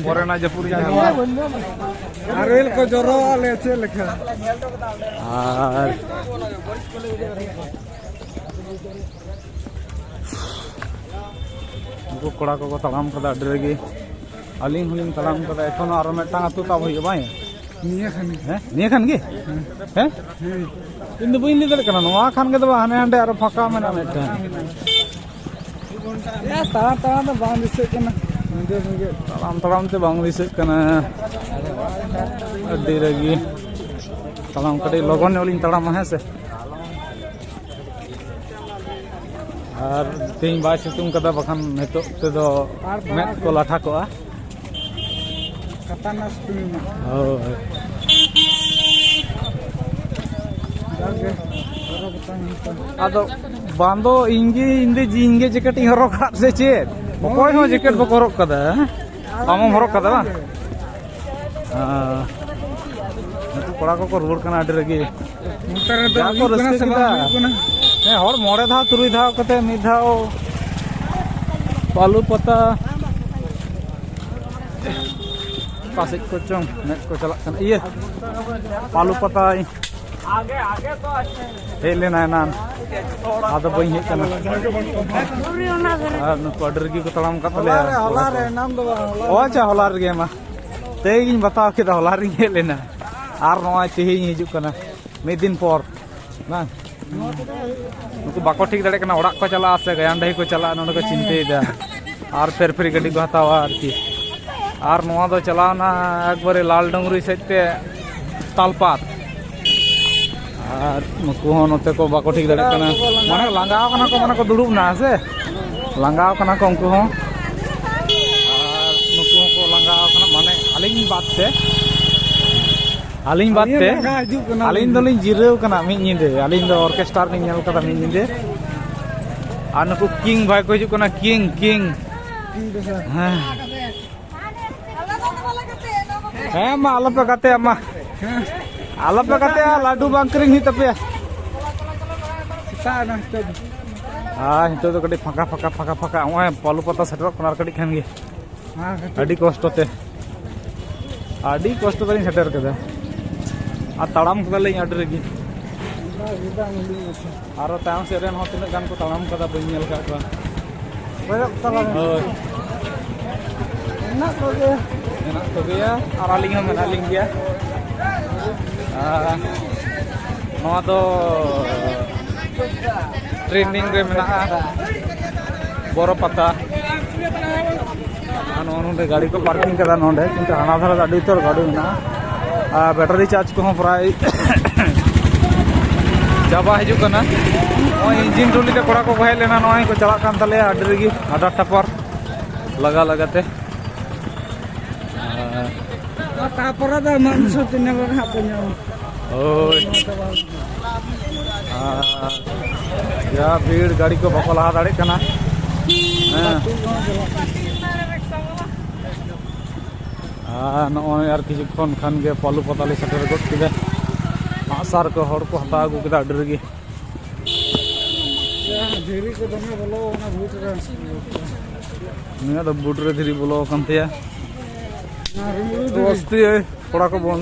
ᱯᱚᱨᱮᱱᱟᱜ ᱡᱟᱹᱯᱩᱫ ᱨᱤᱧ ᱛᱟᱦᱮᱸ ᱞᱮᱱᱟ᱾ ᱟᱨᱮᱞ ᱠᱚ ᱡᱚᱨᱚ ᱟᱞᱮ ᱪᱮᱫ ᱞᱮᱠᱟ? ᱟᱨ ᱩᱱᱠᱩ ᱠᱚᱲᱟ ᱠᱚᱠᱚ ᱛᱟᱲᱟᱢ ᱠᱟᱫᱟ ᱟᱹᱰᱤ ᱨᱟᱹᱜᱤ᱾ ᱟᱹᱞᱤᱧ ᱦᱚᱸᱞᱤᱧ ᱛᱟᱲᱟᱢ ᱠᱟᱫᱟ, ᱮᱠᱷᱚᱱᱳ ᱟᱨᱚ ᱢᱤᱫᱴᱟᱝ ᱟᱹᱛᱩ ᱛᱟᱵ ᱦᱩᱭᱩᱜᱼᱟ, ᱵᱟᱝ? ᱱᱤᱭᱟᱹ ᱠᱷᱟᱱ ᱜᱮ᱾ ᱦᱮᱸ? ᱱᱤᱭᱟᱹ ᱠᱷᱟᱱ ᱜᱮ? ᱦᱮᱸ᱾ ᱤᱧ ᱫᱚ ᱵᱟᱹᱧ ᱞᱟᱹᱭ ᱫᱟᱲᱮᱭᱟᱜ ᱠᱟᱱᱟ, ᱱᱚᱣᱟ ᱠᱷᱟᱱ ᱜᱮ ᱫᱚ ᱵᱟᱝ, ᱦᱟᱱᱮ ᱦᱟᱸᱰᱮ ᱟᱨᱚ ᱯᱷᱟᱸᱠᱟ ᱢᱮᱱᱟᱜᱼᱟ ᱢᱤᱫᱴᱟᱝ᱾ ᱮ, ᱛᱟᱲᱟᱢ ᱛᱟᱲᱟᱢ ᱫᱚ ᱵᱟᱝ ᱫᱤᱥᱟᱹᱜ ᱠᱟᱱᱟ᱾ ᱧᱤᱫᱟᱹ ᱧᱤᱫᱟᱹ᱾ ᱛᱟᱲᱟᱢ ᱛᱟᱲᱟᱢ ᱛᱮ ᱵᱟᱝ ᱫᱤᱥᱟᱹᱜ ᱠᱟᱱᱟ᱾ ᱟᱹᱰᱤ ᱨᱟᱹᱜᱤ᱾ ᱛᱟᱲᱟᱢ ᱠᱟᱹᱴᱤᱡ ᱞᱚᱜᱚᱱ ᱧᱚᱜ ᱞᱤᱧ ᱛᱟᱲᱟᱢᱟ, ᱦᱮᱸ ᱥᱮ᱾ ᱟᱨ ᱛᱮᱦᱮᱧ ᱵᱟᱭ ᱥᱤᱛᱩᱝ ᱠᱟᱫᱟ, ᱵᱟᱠᱷᱟᱱ ᱱᱤᱛᱚᱜ ᱛᱮᱫᱚ ᱢᱮᱫ ᱠᱚ ᱞᱟᱴᱷᱟ ᱠᱚᱜᱼᱟ᱾ ᱠᱷᱟᱛᱟᱨᱱᱟᱠ ᱥᱤᱛᱩᱝ ᱮᱱᱟ᱾ ᱦᱳᱭ᱾ ᱡᱟᱜᱮ, ᱦᱚᱨᱚᱜ ᱵᱟᱛᱟᱝ ᱦᱩᱭᱩᱜ ᱠᱟᱱᱟ᱾ ᱟᱫᱚ ᱵᱟᱝ ᱫᱚ ᱤᱧ ᱜᱮ, ᱤᱧ ᱫᱚ ᱤᱧ ᱜᱮ ᱡᱮᱠᱮᱴ ᱤᱧ ᱦᱚᱨᱚᱜ ᱠᱟᱫ ᱥᱮ ᱪᱮᱫ? ᱚᱠᱚᱭ ᱦᱚᱸ ᱡᱮᱠᱮᱴ ᱵᱟᱠᱚ ᱦᱚᱨᱚᱜ ᱠᱟᱫᱟ, ᱦᱮᱸ? ᱟᱢ ᱦᱚᱸᱢ ᱦᱚᱨᱚᱜ ᱠᱟᱫᱟ ᱵᱟᱝ? ᱦᱮᱸ᱾ ᱱᱩᱠᱩ ᱠᱚᱲᱟ ᱠᱚᱠᱚ ᱨᱩᱣᱟᱹᱲ ᱠᱟᱱᱟ ᱟᱹᱰᱤ ᱨᱟᱹᱜᱤ᱾ ᱱᱚᱛᱮ ᱨᱮᱫᱚ ᱡᱟ ᱠᱚ ᱦᱩᱭᱩᱜ ᱠᱟᱱᱟ ᱨᱟᱹᱥᱠᱟᱹ ᱥᱮ ᱵᱟᱝ ᱠᱮᱫᱟ᱾ ᱦᱩᱭᱩᱜ ᱠᱟᱱᱟ? ᱦᱮᱸ, ᱦᱚᱲ ᱢᱚᱬᱮ ᱫᱷᱟᱣ, ᱛᱩᱨᱩᱭ ᱫᱷᱟᱣ ᱠᱟᱛᱮ ᱢᱤᱫ ᱫᱷᱟᱣ ᱵᱟᱞᱩ ᱯᱟᱛᱟ᱾ ᱚᱠᱟ ᱥᱮᱫ ᱠᱚᱪᱚᱝ ᱢᱮᱫ ᱠᱚ ᱪᱟᱞᱟᱜ ᱠᱟᱱᱟ᱾ ᱤᱭᱟᱹ, ᱯᱟᱞᱩ ᱯᱟᱛᱟᱭ ᱦᱮᱡ ᱞᱮᱱᱟ ᱮᱱᱟᱱ, ᱟᱫᱚ ᱵᱟᱹᱧ ᱦᱮᱡ ᱠᱟᱱᱟ᱾ ᱟᱨ ᱱᱩᱠᱩ ᱟᱹᱰᱤ ᱨᱟᱹᱜᱤ ᱠᱚ ᱛᱟᱲᱟᱢ ᱟᱠᱟᱫ ᱛᱟᱞᱮᱭᱟ᱾ ᱦᱚᱞᱟ ᱨᱮ, ᱮᱱᱟᱱ ᱫᱚ ᱵᱟᱝ, ᱦᱚᱞᱟ ᱚ ᱟᱪᱪᱷᱟ, ᱦᱚᱞᱟ ᱨᱮᱜᱮ ᱢᱟ᱾ ᱛᱮᱦᱮᱧ ᱜᱤᱧ ᱵᱟᱛᱟᱣ ᱠᱮᱫᱟ, ᱦᱚᱞᱟ ᱨᱤᱧ ᱦᱮᱡ ᱞᱮᱱᱟ᱾ ᱟᱨ ᱱᱚᱜᱼᱚᱭ ᱛᱮᱦᱮᱧ ᱦᱤᱡᱩᱜ ᱠᱟᱱᱟ, ᱢᱤᱫ ᱫᱤᱱ ᱯᱚᱨ᱾ ᱵᱟᱝ? ᱱᱩᱠᱩ ᱵᱟᱠᱚ ᱴᱷᱤᱠ ᱫᱟᱲᱮᱭᱟᱜ ᱠᱟᱱᱟ, ᱚᱲᱟᱜ ᱠᱚ ᱪᱟᱞᱟᱜᱼᱟ ᱥᱮ ᱜᱟᱭᱟᱱ ᱰᱟᱹᱦᱤ ᱠᱚ ᱪᱟᱞᱟᱜᱼᱟ, ᱱᱚᱰᱮ ᱠᱚ ᱪᱤᱱᱛᱟᱹᱭᱮᱫᱟ᱾ ᱟᱨ ᱯᱷᱮᱨ ᱯᱷᱮᱨ ᱜᱟᱹᱰᱤ ᱠᱚ ᱦᱟᱛᱟᱣᱟ ᱟᱨᱠᱤ᱾ ᱟᱨ ᱱᱚᱣᱟ ᱫᱚ ᱪᱟᱞᱟᱣᱱᱟ ᱮᱠᱵᱟᱨᱮ ᱞᱟᱞ ᱰᱩᱝᱨᱤ ᱥᱮᱫ ᱛᱮ ᱛᱟᱞᱯᱟᱛ᱾ ᱟᱨ ᱱᱩᱠᱩ ᱦᱚᱸ ᱱᱚᱛᱮ ᱠᱚ ᱵᱟᱠᱚ ᱴᱷᱤᱠ ᱫᱟᱲᱮᱭᱟᱜ ᱠᱟᱱᱟ, ᱢᱟᱱᱮ ᱞᱟᱸᱜᱟᱣ ᱠᱟᱱᱟ ᱠᱚ, ᱢᱟᱱᱮ ᱠᱚ ᱫᱩᱲᱩᱵ ᱮᱱᱟ ᱦᱮᱸ ᱥᱮ, ᱞᱟᱸᱜᱟᱣ ᱠᱟᱱᱟ ᱠᱚ ᱩᱱᱠᱩ ᱦᱚᱸ᱾ ᱟᱨ ᱱᱩᱠᱩ ᱦᱚᱸᱠᱚ ᱞᱟᱸᱜᱟᱣ ᱠᱟᱱᱟ, ᱢᱟᱱᱮ ᱟᱹᱞᱤᱧ ᱵᱟᱫ ᱛᱮ, ᱟᱹᱞᱤᱧ ᱵᱟᱫ ᱛᱮ᱾ ᱞᱟᱸᱜᱟ ᱦᱤᱡᱩᱜ ᱠᱟᱱᱟ ᱟᱹᱞᱤᱧ ᱵᱤᱱ᱾ ᱫᱚᱞᱤᱧ ᱡᱤᱨᱟᱹᱣ ᱠᱟᱱᱟ ᱢᱤᱫ ᱧᱤᱫᱟᱹ, ᱟᱹᱞᱤᱧ ᱫᱚ ᱚᱨᱠᱮᱥᱴᱟᱨ ᱞᱤᱧ ᱧᱮᱞ ᱠᱟᱫᱟ ᱢᱤᱫ ᱧᱤᱫᱟᱹ᱾ ᱟᱨ ᱱᱩᱠᱩ ᱠᱤᱝ ᱵᱷᱟᱭ ᱠᱚ ᱦᱤᱡᱩᱜ ᱠᱟᱱᱟ, ᱠᱤᱝ, ᱠᱤᱝ᱾ ᱦᱮᱸ᱾ ᱦᱮᱸ ᱢᱟ, ᱟᱞᱚᱯᱮ ᱜᱟᱛᱮᱜᱼᱟ ᱢᱟ, ᱟᱞᱚᱯᱮ ᱜᱟᱛᱮᱜᱼᱟ, ᱞᱟᱹᱰᱩ ᱵᱟᱝ ᱠᱤᱨᱤᱧ ᱦᱩᱭᱩᱜ ᱛᱟᱯᱮᱭᱟ᱾ ᱥᱮᱛᱟᱜ ᱮᱱᱟ ᱱᱤᱛᱚᱜ ᱫᱚ᱾ ᱟᱨ ᱱᱤᱛᱚᱜ ᱫᱚ ᱠᱟᱹᱴᱤᱡ ᱯᱷᱟᱸᱠᱟ ᱯᱷᱟᱸᱠᱟ ᱯᱷᱟᱸᱠᱟ ᱯᱷᱟᱸᱠᱟ, ᱱᱚᱜᱼᱚᱭ ᱯᱟᱞᱩ ᱯᱟᱛᱟ ᱥᱮᱴᱮᱨᱚᱜ ᱠᱟᱱᱟ ᱟᱨ ᱠᱟᱹᱴᱤᱡ ᱠᱷᱟᱱ ᱜᱮ᱾ ᱦᱮᱸ, ᱠᱟᱹᱴᱤᱡ᱾ ᱟᱹᱰᱤ ᱠᱚᱥᱴᱚ ᱛᱮ, ᱟᱹᱰᱤ ᱠᱚᱥᱴᱚ ᱛᱮᱞᱤᱧ ᱥᱮᱴᱮᱨ ᱠᱮᱫᱟ᱾ ᱟᱨ ᱛᱟᱲᱟᱢ ᱠᱮᱫᱟᱞᱤᱧ ᱟᱹᱰᱤ ᱨᱮᱜᱮ᱾ ᱟᱨᱚ ᱛᱟᱭᱚᱢ ᱥᱮᱫ ᱨᱮᱱ ᱦᱚᱸ ᱛᱤᱱᱟᱹᱜ ᱜᱟᱱ ᱠᱚ ᱛᱟᱲᱟᱢ ᱠᱟᱫᱟ ᱵᱟᱹᱧ ᱧᱮᱞ ᱟᱠᱟᱫ ᱠᱚᱣᱟ᱾ ᱠᱚᱭᱚᱜ ᱛᱟᱞᱟᱝ ᱢᱮ᱾ ᱦᱳᱭ᱾ ᱢᱮᱱᱟᱜ ᱠᱚᱜᱮᱭᱟ᱾ ᱢᱮᱱᱟᱜ ᱠᱚᱜᱮᱭᱟ ᱟᱨ ᱟᱹᱞᱤᱧ ᱦᱚᱸ ᱢᱮᱱᱟᱜ ᱞᱤᱧ ᱜᱮᱭᱟ᱾ ᱟᱨ ᱱᱚᱣᱟ ᱫᱚ ᱴᱨᱮᱱᱰᱤᱝ ᱨᱮ ᱢᱮᱱᱟᱜᱼᱟ ᱵᱚᱨᱚ ᱯᱟᱛᱟ᱾ ᱟᱨ ᱱᱚᱜᱼᱚ ᱱᱚᱰᱮ ᱜᱟᱹᱰᱤ ᱠᱚ ᱯᱟᱨᱠᱤᱝ ᱠᱟᱫᱟ ᱱᱚᱰᱮ, ᱠᱤᱱᱛᱩ ᱦᱟᱱᱟ ᱫᱷᱟᱨᱮ ᱫᱚ ᱟᱹᱰᱤ ᱩᱛᱟᱹᱨ ᱜᱟᱹᱰᱤ ᱢᱮᱱᱟᱜᱼᱟ᱾ ᱟᱨ ᱵᱮᱴᱟᱨᱤ ᱪᱟᱨᱡᱽ ᱠᱚᱦᱚᱸ ᱯᱨᱟᱭ ᱪᱟᱵᱟ ᱦᱤᱡᱩᱜ ᱠᱟᱱᱟ᱾ ᱱᱚᱜᱼᱚᱭ ᱤᱧᱡᱤᱱ ᱴᱚᱞᱤ ᱛᱮ ᱠᱚᱲᱟ ᱠᱚᱠᱚ ᱦᱮᱡ ᱞᱮᱱᱟ, ᱱᱚᱜᱼᱚᱭ ᱠᱚ ᱪᱟᱞᱟᱜ ᱠᱟᱱ ᱛᱟᱞᱮᱭᱟ ᱟᱹᱰᱤ ᱨᱮᱜᱮ ᱟᱫᱷᱟ ᱴᱟᱯᱟᱨ ᱞᱟᱜᱟ ᱞᱟᱜᱟ ᱛᱮ᱾ ᱟᱨ ᱛᱟᱨᱯᱚᱨᱮ ᱫᱚ ᱢᱟᱹᱱᱥᱩ ᱛᱤᱱᱟᱹᱜ ᱦᱚᱲ ᱦᱟᱸᱜ ᱯᱮ ᱧᱟᱢᱟ? ᱦᱳᱭ᱾ ᱟᱨ ᱡᱟ ᱵᱷᱤᱲ, ᱜᱟᱹᱰᱤ ᱠᱚ ᱵᱟᱠᱚ ᱞᱟᱦᱟ ᱫᱟᱲᱮᱭᱟᱜ ᱠᱟᱱᱟ᱾ ᱦᱮᱸ᱾ ᱟᱨ ᱱᱚᱜᱼᱚᱭ ᱟᱨ ᱠᱤᱪᱷᱩ ᱠᱷᱚᱱ ᱠᱷᱟᱱ ᱜᱮ ᱯᱟᱞᱩ ᱯᱟᱛᱟ ᱞᱮ ᱥᱮᱴᱮᱨ ᱜᱚᱫ ᱠᱮᱫᱟ᱾ ᱟᱜᱼᱥᱟᱨ ᱠᱚ ᱦᱚᱲ ᱠᱚ ᱦᱟᱛᱟᱣ ᱟᱹᱜᱩ ᱠᱮᱫᱟ ᱟᱹᱰᱤ ᱨᱮᱜᱮ᱾ ᱫᱷᱤᱨᱤ ᱠᱚ ᱫᱚᱢᱮ ᱵᱚᱞᱚ ᱟᱠᱟᱱᱟ ᱵᱩᱴ ᱨᱮ᱾ ᱱᱤᱭᱟᱹ ᱫᱚ ᱵᱩᱴ ᱨᱮ ᱫᱷᱤᱨᱤ ᱵᱚᱞᱚ ᱟᱠᱟᱱ ᱛᱟᱭᱟ᱾ ᱛᱚ ᱟᱥᱛᱮ ᱠᱚᱲᱟ ᱠᱚ ᱵᱚᱱ,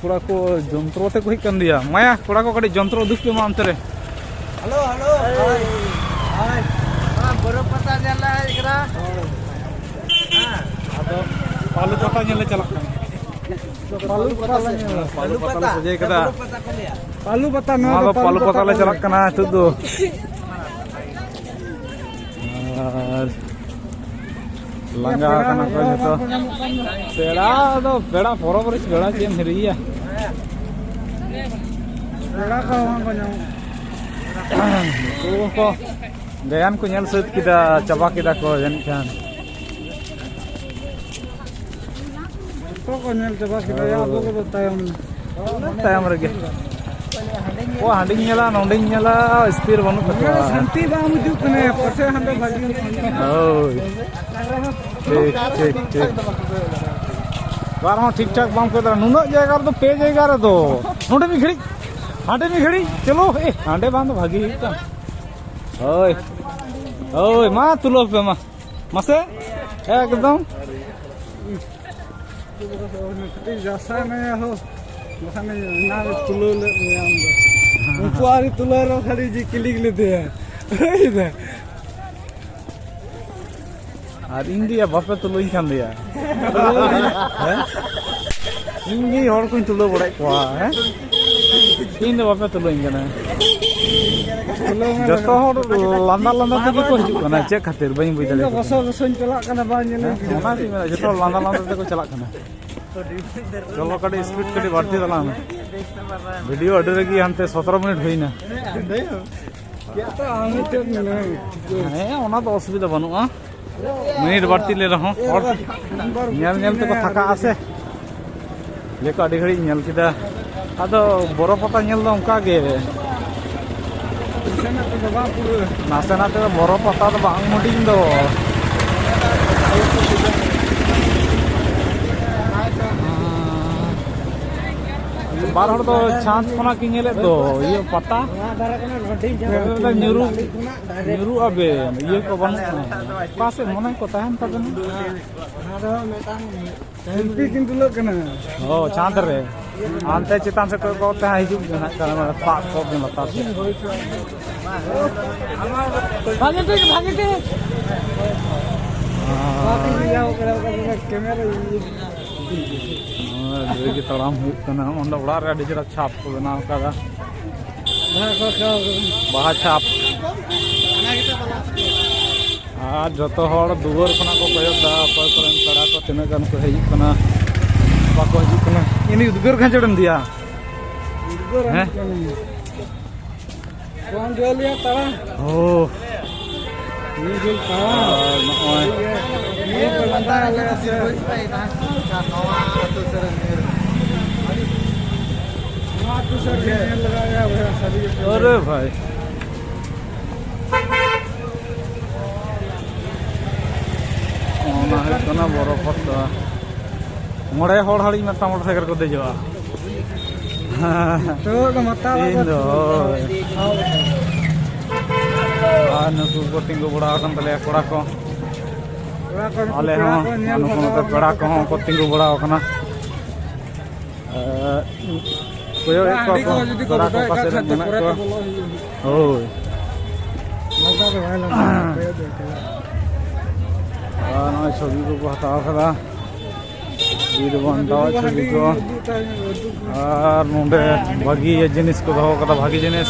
ᱠᱚᱲᱟ ᱠᱚ ᱡᱚᱱᱛᱨᱚ ᱛᱮ ᱠᱚ ᱦᱮᱡ ᱠᱟᱱ ᱫᱮᱭᱟ᱾ ᱢᱟᱭᱟ, ᱠᱚᱲᱟ ᱠᱚ ᱠᱟᱹᱴᱤᱡ ᱡᱚᱱᱛᱨᱚ ᱩᱫᱩᱜ ᱯᱮ ᱢᱟ ᱚᱱᱛᱮ ᱨᱮ᱾ ᱦᱮᱞᱳ, ᱦᱮᱞᱳ, ᱦᱳᱭ, ᱦᱳᱭ᱾ ᱱᱚᱣᱟ ᱵᱚᱨᱚ ᱯᱟᱛᱟ ᱧᱮᱞ ᱞᱮ ᱦᱮᱡ ᱠᱟᱱᱟ᱾ ᱦᱮᱸ᱾ ᱟᱫᱚ ᱯᱟᱞᱩ ᱯᱟᱛᱟ ᱧᱮᱞ ᱞᱮ ᱪᱟᱞᱟᱜ ᱠᱟᱱᱟ᱾ ᱯᱟᱞᱩ ᱯᱟᱛᱟ ᱞᱮ ᱧᱮᱞᱟ᱾ ᱯᱟᱞᱩ ᱯᱟᱛᱟ ᱞᱮ ᱥᱚᱡᱷᱮ ᱠᱟᱫᱟ᱾ ᱯᱟᱞᱩ ᱯᱟᱛᱟ ᱠᱚ ᱞᱟᱹᱭᱟ᱾ ᱯᱟᱞᱩ ᱯᱟᱛᱟ, ᱱᱚᱣᱟ ᱫᱚ ᱯᱟᱞᱩ ᱯᱟᱛᱟ ᱞᱮ ᱪᱟᱞᱟᱜ ᱠᱟᱱᱟ ᱱᱤᱛᱚᱜ ᱫᱚ᱾ ᱟᱨ ᱞᱟᱸᱜᱟ ᱟᱠᱟᱱᱟ ᱠᱚ ᱡᱷᱚᱛᱚ᱾ ᱯᱮᱲᱟ ᱫᱚ, ᱯᱮᱲᱟ ᱯᱚᱨᱚᱵᱽ ᱨᱮ ᱯᱮᱲᱟ ᱪᱮᱫ ᱮᱢ ᱦᱤᱨᱤᱭᱟ? ᱯᱮᱲᱟ ᱠᱚ ᱵᱟᱝ ᱠᱚ ᱧᱟᱢᱚᱜ᱾ ᱩᱱᱠᱩ ᱠᱚ ᱜᱟᱭᱟᱱ ᱠᱚ ᱧᱮᱞ ᱥᱟᱹᱛ ᱠᱮᱫᱟ, ᱪᱟᱵᱟ ᱠᱮᱫᱟ ᱠᱚ ᱡᱟᱹᱱᱤᱡ ᱠᱷᱟᱱ᱾ ᱡᱚᱛᱚ ᱠᱚ ᱧᱮᱞ ᱪᱟᱵᱟ ᱠᱮᱫᱟ, ᱭᱟ, ᱟᱵᱚ ᱠᱚᱫᱚ ᱛᱟᱭᱚᱢ᱾ ᱛᱟᱭᱚᱢ ᱨᱮᱜᱮ᱾ ᱚ, ᱦᱟᱸᱰᱮᱧ ᱧᱮᱞᱟ, ᱱᱚᱸᱰᱮᱧ ᱧᱮᱞᱟ, ᱥᱛᱷᱤᱨ ᱵᱟᱹᱱᱩᱜ ᱛᱟᱠᱚᱣᱟ᱾ ᱥᱟᱱᱛᱤ ᱵᱟᱝ ᱵᱩᱡᱩᱜ ᱠᱟᱱᱟ, ᱯᱟᱥᱮ ᱦᱟᱸᱰᱮ ᱵᱷᱟᱜᱤ᱾ ᱦᱳᱭ᱾ ᱴᱷᱤᱠ, ᱴᱷᱤᱠ, ᱴᱷᱤᱠ᱾ ᱟᱨᱦᱚᱸ ᱴᱷᱤᱠ ᱴᱷᱟᱠ ᱵᱟᱢ ᱠᱚᱭ ᱫᱟᱲᱮᱭᱟᱜᱼᱟ᱾ ᱱᱩᱱᱟᱹᱜ ᱡᱟᱭᱜᱟ ᱨᱮᱫᱚ, ᱯᱮ ᱡᱟᱭᱜᱟ ᱨᱮᱫᱚ᱾ ᱱᱚᱸᱰᱮ ᱢᱤᱫ ᱜᱷᱟᱹᱲᱤᱡ, ᱦᱟᱸᱰᱮ ᱢᱤᱫ ᱜᱷᱟᱹᱲᱤᱡ, ᱪᱚᱞᱚ, ᱮ, ᱦᱟᱸᱰᱮ ᱵᱟᱝ ᱫᱚ ᱵᱷᱟᱹᱜᱤ ᱦᱩᱭᱩᱜ ᱠᱟᱱ᱾ ᱦᱳᱭ, ᱦᱳᱭ, ᱢᱟ ᱛᱩᱞᱟᱹᱣ ᱯᱮ ᱢᱟ᱾ ᱢᱟᱥᱮ, ᱮᱠᱫᱚᱢ᱾ ᱠᱟᱹᱴᱤᱡ ᱡᱟᱥᱟ ᱱᱟᱭᱟ ᱦᱳ, ᱵᱟᱠᱷᱟᱱ ᱮᱱᱟᱝ ᱨᱮ ᱛᱩᱞᱟᱹᱣ ᱞᱮᱫ ᱢᱮᱭᱟ ᱟᱢ ᱫᱚ᱾ ᱩᱱᱠᱩ ᱟᱹᱣᱨᱤ ᱛᱩᱞᱟᱹᱣ ᱨᱮᱦᱚᱸ ᱠᱷᱟᱹᱞᱤ ᱡᱮ ᱠᱤᱞᱤᱠ ᱞᱮᱫᱮᱭᱟ᱾ ᱵᱩᱡᱷ ᱫᱟ? ᱟᱨ ᱤᱧ ᱫᱚᱭᱟ ᱵᱟᱯᱮ ᱛᱩᱞᱟᱹᱣ ᱤᱧ ᱠᱷᱟᱱ ᱫᱚᱭᱟ᱾ ᱦᱮᱸ? ᱤᱧ ᱜᱮ ᱦᱚᱲ ᱠᱚᱧ ᱛᱩᱞᱟᱹᱣ ᱵᱟᱲᱟᱭᱮᱫ ᱠᱚᱣᱟ, ᱦᱮᱸ? ᱤᱧ ᱫᱚ ᱵᱟᱯᱮ ᱛᱩᱞᱟᱹᱣ ᱤᱧ ᱠᱟᱱᱟ᱾ ᱛᱩᱞᱟᱹᱣ ᱢᱮ ᱡᱚᱛᱚ ᱦᱚᱲ ᱞᱟᱸᱫᱟ ᱞᱟᱸᱫᱟ ᱛᱮᱜᱮ ᱠᱚ ᱦᱤᱡᱩᱜ ᱠᱟᱱᱟ, ᱪᱮᱫ ᱠᱷᱟᱹᱛᱤᱨ ᱵᱟᱹᱧ ᱵᱩᱡᱽ ᱤᱧ ᱫᱚ ᱫᱟᱲᱮᱭᱟᱜ ᱠᱟᱱᱟ᱾ ᱜᱚᱥᱚ ᱜᱚᱥᱚᱧ ᱪᱟᱞᱟᱜ ᱠᱟᱱᱟ, ᱵᱟᱝ ᱧᱮᱞ ᱦᱮᱸ? ᱚᱱᱟ ᱜᱮ ᱢᱮᱱᱟ, ᱡᱚᱛᱚ ᱦᱚᱲ ᱞᱟᱸᱫᱟ ᱞᱟᱸᱫᱟ ᱛᱮᱠᱚ ᱪᱟᱞᱟᱜ ᱠᱟᱱᱟ᱾ ᱪᱚᱞᱚ, ᱠᱟᱹᱴᱤᱡ speed ᱠᱟᱹᱴᱤᱡ ᱵᱟᱹᱲᱛᱤ ᱛᱟᱞᱟᱝ ᱢᱮ᱾ ᱵᱷᱤᱰᱤᱭᱳ ᱟᱹᱰᱤ ᱨᱮᱜᱮ ᱦᱟᱱᱛᱮ ᱥᱚᱛᱨᱚ ᱢᱤᱱᱤᱴ ᱦᱩᱭᱱᱟ᱾ ᱦᱮᱸ, ᱚᱱᱟ ᱫᱚ ᱚᱥᱩᱵᱤᱫᱷᱟ ᱵᱟᱹᱱᱩᱜᱼᱟ᱾ ᱢᱤᱱᱤᱴ ᱵᱟᱹᱲᱛᱤ ᱞᱮ ᱨᱮᱦᱚᱸ ᱦᱚᱲ ᱧᱮᱞ ᱧᱮᱞ ᱛᱮᱠᱚ ᱛᱷᱟᱠᱟᱜᱼᱟ ᱥᱮ᱾ ᱞᱟᱹᱭ ᱠᱚ ᱟᱹᱰᱤ ᱜᱷᱟᱹᱲᱤᱡ ᱤᱧ ᱧᱮᱞ ᱠᱮᱫᱟ᱾ ᱟᱫᱚ ᱵᱚᱨᱚ ᱯᱟᱛᱟ ᱧᱮᱞ ᱫᱚ ᱚᱱᱠᱟ ᱜᱮ᱾ ᱱᱟᱥᱮᱱᱟᱜ ᱛᱮᱫᱚ ᱵᱟᱝ ᱯᱩᱨᱟᱹᱜᱼᱟ᱾ ᱱᱟᱥᱮᱱᱟᱜ ᱛᱮᱫᱚ ᱵᱚᱨᱚ ᱯᱟᱛᱟ ᱫᱚ ᱵᱟᱝ ᱦᱩᱰᱤᱧ ᱫᱚ᱾ ᱵᱟᱨ ᱦᱚᱲ ᱫᱚ ᱪᱷᱟᱸᱫᱽ ᱠᱷᱚᱱᱟᱜ ᱠᱤᱱ ᱧᱮᱞᱮᱫ ᱫᱚ, ᱤᱭᱟᱹ ᱯᱟᱛᱟ᱾ ᱧᱩᱨᱩᱜ, ᱧᱩᱨᱩᱜ ᱟᱵᱮᱱ, ᱤᱭᱟᱹ ᱠᱚ ᱵᱟᱹᱱᱩᱜᱼᱟ᱾ ᱚᱠᱟ ᱥᱮᱫ ᱢᱚᱱᱮ ᱠᱚ ᱛᱟᱦᱮᱱ ᱛᱟᱵᱮᱱᱟ? ᱥᱤᱞᱯᱤ ᱠᱤᱱ ᱛᱩᱞᱟᱹᱜ ᱠᱟᱱᱟ᱾ ᱚ, ᱪᱟᱸᱫᱽ ᱨᱮ᱾ ᱦᱟᱱᱛᱮ ᱪᱮᱛᱟᱱ ᱥᱮᱫ ᱠᱚ, ᱠᱚ ᱛᱟᱦᱮᱸ ᱦᱤᱡᱩᱜ ᱠᱟᱱᱟ, ᱛᱟᱵ ᱠᱚ ᱜᱮ ᱞᱟᱛᱟᱨ ᱥᱮᱫ᱾ ᱵᱷᱟᱜᱮ ᱴᱷᱤᱠ, ᱵᱷᱟᱜᱮ ᱴᱷᱤᱠ᱾ ᱠᱮᱢᱮᱨᱟ ᱤᱭᱟᱹ᱾ ᱦᱳᱭ, ᱰᱷᱮᱨ ᱜᱮ ᱛᱟᱲᱟᱢ ᱦᱩᱭᱩᱜ ᱠᱟᱱᱟ᱾ ᱚᱸᱰᱮ ᱚᱲᱟᱜ ᱨᱮ ᱟᱹᱰᱤ ᱪᱮᱦᱨᱟ ᱪᱷᱟᱯ ᱠᱚ ᱵᱮᱱᱟᱣ ᱠᱟᱫᱟ᱾ ᱵᱟᱦᱟ ᱪᱷᱟᱯ᱾ ᱟᱨ ᱡᱚᱛᱚ ᱦᱚᱲ ᱫᱩᱣᱟᱹᱨ ᱠᱷᱚᱱᱟᱜ ᱠᱚ ᱠᱚᱭᱚᱜ ᱫᱟ, ᱚᱠᱚᱭ ᱠᱚᱨᱮᱱ ᱯᱮᱲᱟ ᱠᱚ ᱛᱤᱱᱟᱹᱜ ᱜᱟᱱ ᱠᱚ ᱦᱤᱡᱩᱜ ᱠᱟᱱᱟ, ᱵᱟᱠᱚ ᱦᱤᱡᱩᱜ ᱠᱟᱱᱟ᱾ ᱤᱧ ᱩᱫᱽᱜᱟᱹᱨ ᱠᱷᱟᱱ ᱪᱮᱫ ᱮᱢ ᱤᱫᱤᱭᱟ? ᱩᱫᱽᱜᱟᱹᱨ ᱦᱮᱸ? ᱠᱟᱱᱟ᱾ ᱠᱚᱢ ᱡᱳᱨ ᱞᱮᱭᱟ ᱛᱟᱲᱟᱢ᱾ ᱳ᱾ ᱢᱤᱫ ᱜᱷᱟᱹᱲᱤᱡ ᱛᱟᱲᱟᱢ᱾ ᱟᱨ ᱱᱚᱜᱼᱚᱭ ᱱᱤᱭᱟᱹ ᱠᱚ ᱞᱟᱸᱫᱟ ᱟᱞᱮ ᱥᱮ᱾ ᱱᱚᱣᱟ ᱟᱹᱛᱩ ᱥᱮᱫ ᱨᱮ ᱧᱮᱞ ᱞᱟᱜᱟᱣ ᱭᱟ, ᱵᱚᱭᱦᱟ, ᱥᱟᱹᱨᱤ ᱜᱮ᱾ ᱟᱨᱮ ᱵᱷᱟᱭ᱾ ᱚᱱᱟ ᱦᱩᱭᱩᱜ ᱠᱟᱱᱟ ᱵᱚᱨᱚ ᱯᱟᱛᱟ᱾ ᱢᱚᱬᱮ ᱦᱚᱲ ᱦᱟᱹᱨᱤᱡ ᱢᱤᱫᱴᱟᱝ ᱢᱚᱴᱚᱨ ᱥᱟᱭᱠᱮᱞ ᱠᱚ ᱫᱮᱡᱚᱜᱼᱟ᱾ ᱱᱤᱛᱚᱜ ᱫᱚ ᱢᱟᱛᱟᱞ ᱤᱧ ᱫᱚ, ᱦᱳᱭ᱾ ᱟᱨ ᱱᱩᱠᱩ ᱠᱚ ᱛᱤᱸᱜᱩ ᱵᱟᱲᱟ ᱟᱠᱟᱱ ᱛᱟᱞᱮᱭᱟ ᱠᱚᱲᱟ ᱠᱚ᱾ ᱠᱚᱲᱟ ᱠᱚ, ᱱᱩᱠᱩ ᱟᱞᱮ ᱯᱮᱲᱟ ᱦᱚᱸ, ᱠᱚ ᱧᱮᱞ ᱱᱩᱠᱩ ᱵᱟᱲᱟ ᱱᱚᱛᱮ ᱠᱟᱛᱮ ᱯᱮᱲᱟ ᱠᱚᱦᱚᱸ ᱠᱟᱛᱷᱟ ᱠᱚ ᱠᱚ ᱛᱤᱸᱜᱩ ᱵᱟᱲᱟ ᱟᱠᱟᱱᱟ᱾ ᱮᱸ, ᱠᱚᱭᱚᱜ ᱮᱫ ᱠᱚᱣᱟ ᱦᱟᱺᱰᱤ ᱠᱚ, ᱠᱚ ᱡᱩᱫᱤ ᱠᱚ ᱯᱮᱲᱟ ᱠᱚ ᱵᱚᱸᱜᱟᱭ ᱚᱠᱟ ᱠᱷᱟᱱ ᱥᱮᱫ ᱨᱮ ᱠᱷᱟᱱ ᱢᱮᱱᱟᱜ ᱯᱚᱨᱮ ᱠᱚᱣᱟ᱾ ᱛᱮ ᱵᱚᱞᱚ ᱦᱩᱭᱩᱜᱼᱟ᱾ ᱦᱳᱭ᱾ ᱞᱟᱜᱟ ᱫᱚ ᱵᱟᱭ ᱞᱟᱜᱟᱜᱼᱟ, ᱠᱚᱭᱚᱜ ᱫᱚ ᱠᱚᱭᱚᱜ᱾ ᱟᱨ ᱱᱚᱜᱼᱚᱭ ᱪᱷᱚᱵᱤ ᱠᱚᱠᱚ ᱦᱟᱛᱟᱣ ᱠᱟᱫᱟ᱾ ᱵᱤᱨ ᱵᱟᱱᱴᱟ ᱪᱷᱚᱵᱤ ᱠᱚ᱾ ᱟᱨ ᱱᱚᱰᱮ ᱵᱷᱟᱹᱜᱤ ᱡᱤᱱᱤᱥ ᱠᱚ ᱫᱚᱦᱚ ᱠᱟᱫᱟ, ᱵᱷᱟᱹᱜᱤ ᱡᱤᱱᱤᱥ᱾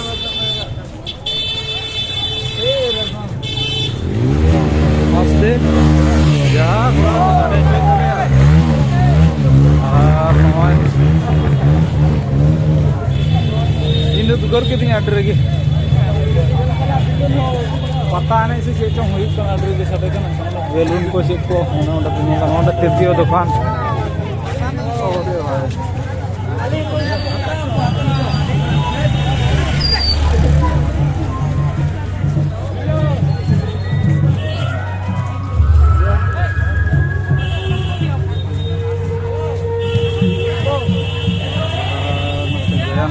ᱟᱥᱛᱮ᱾ ᱡᱟ ᱜᱚᱨᱚᱢ ᱠᱟᱱᱟ᱾ ᱟᱨ ᱱᱚᱜᱼᱚᱭ ᱤᱧ ᱫᱚ ᱫᱩᱠᱟᱹᱨ ᱠᱤᱫᱤᱧᱟ ᱟᱹᱰᱤ ᱨᱮᱜᱮ᱾ ᱯᱟᱛᱟ ᱮᱱᱮᱡ ᱥᱮ ᱪᱮᱫ ᱪᱚᱝ ᱦᱩᱭᱩᱜ ᱠᱟᱱᱟ, ᱟᱹᱰᱤ ᱨᱮᱜᱮ ᱥᱟᱰᱮ ᱠᱟᱱᱟ᱾ ᱵᱮᱞᱩᱱ ᱠᱚ ᱪᱮᱫ ᱠᱚ ᱚᱱᱮ ᱚᱸᱰᱮ ᱠᱚ ᱧᱮᱞᱟ᱾ ᱱᱚᱰᱮ ᱛᱤᱨᱛᱤᱭᱚ ᱫᱚᱠᱟᱱ᱾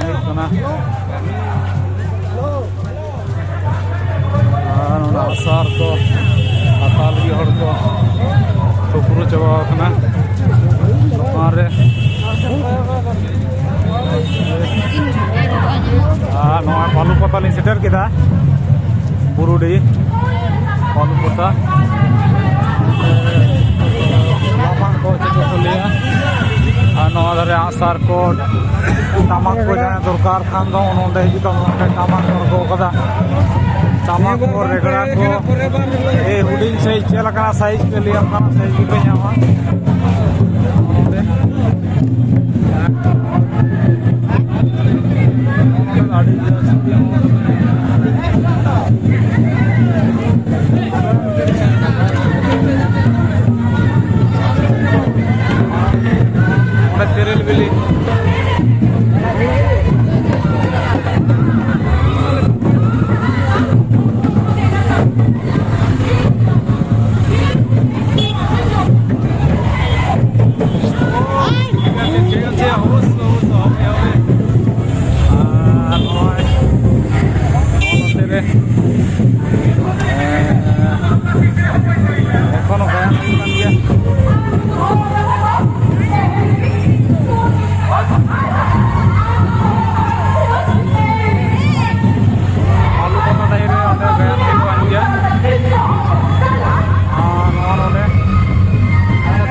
ᱦᱩᱭᱩᱜ ᱠᱟᱱᱟ᱾ ᱟᱨ ᱚᱱᱟ ᱟᱥᱟᱨ ᱠᱚ ᱦᱟᱛᱟᱣ ᱞᱟᱹᱜᱤᱫ ᱦᱚᱲ ᱠᱚ ᱛᱷᱩᱯᱨᱩ ᱪᱟᱵᱟ ᱟᱠᱟᱱᱟ ᱫᱚᱠᱟᱱ ᱨᱮ᱾ ᱟᱨ ᱱᱚᱣᱟ ᱵᱟᱞᱩ ᱯᱟᱛᱟ ᱞᱤᱧ ᱥᱮᱴᱮᱨ ᱠᱮᱫᱟ, ᱵᱩᱨᱩᱰᱤ ᱵᱟᱞᱩ ᱯᱟᱛᱟ᱾ ᱞᱟᱯᱷᱟᱝ ᱠᱚ ᱪᱮᱫ ᱠᱚ ᱞᱟᱹᱭᱟ, ᱟᱨ ᱱᱚᱣᱟ ᱫᱷᱟᱨᱮ ᱟᱸᱜᱼᱥᱟᱨ ᱠᱚ, ᱴᱟᱢᱟᱠ ᱠᱚ ᱡᱟᱦᱟᱸᱭ ᱫᱚᱨᱠᱟᱨ ᱠᱷᱟᱱ ᱫᱚ ᱱᱚᱰᱮ ᱦᱤᱡᱩᱜ ᱛᱟᱵᱚᱱ ᱯᱮ, ᱴᱟᱢᱟᱠ ᱠᱚ ᱫᱚᱦᱚ ᱠᱟᱫᱟ᱾ ᱴᱟᱢᱟᱠ ᱠᱚ, ᱨᱮᱜᱽᱲᱟ ᱠᱚ, ᱮᱭ ᱦᱩᱰᱤᱧ ᱥᱟᱭᱤᱡ ᱪᱮᱫ ᱞᱮᱠᱟᱱᱟᱜ ᱥᱟᱭᱤᱡ ᱯᱮ ᱞᱟᱹᱭᱟ ᱚᱱᱠᱟᱱᱟᱜ ᱥᱟᱭᱤᱡ ᱜᱮᱯᱮ ᱧᱟᱢᱟ᱾ ᱟᱹᱰᱤ ᱡᱟᱹᱥᱛᱤ ᱚᱸᱰᱮ ᱛᱮᱨᱮᱞ ᱵᱤᱞᱤ᱾ ᱟᱨ ᱱᱚᱜᱼᱚᱭ ᱱᱚᱛᱮ ᱨᱮ, ᱮᱸ, ᱮᱠᱷᱚᱱᱳ ᱜᱟᱭᱟᱱ ᱦᱩᱭᱩᱜ ᱠᱟᱱ ᱜᱮᱭᱟ᱾ ᱵᱟᱞᱩ ᱯᱟᱛᱟ ᱰᱟᱹᱦᱤ ᱨᱮ ᱚᱸᱰᱮ ᱜᱟᱭᱟᱱ ᱦᱩᱭᱩᱜ ᱠᱟᱱ ᱜᱮᱭᱟ᱾ ᱟᱨ ᱱᱚᱣᱟ ᱱᱚᱰᱮ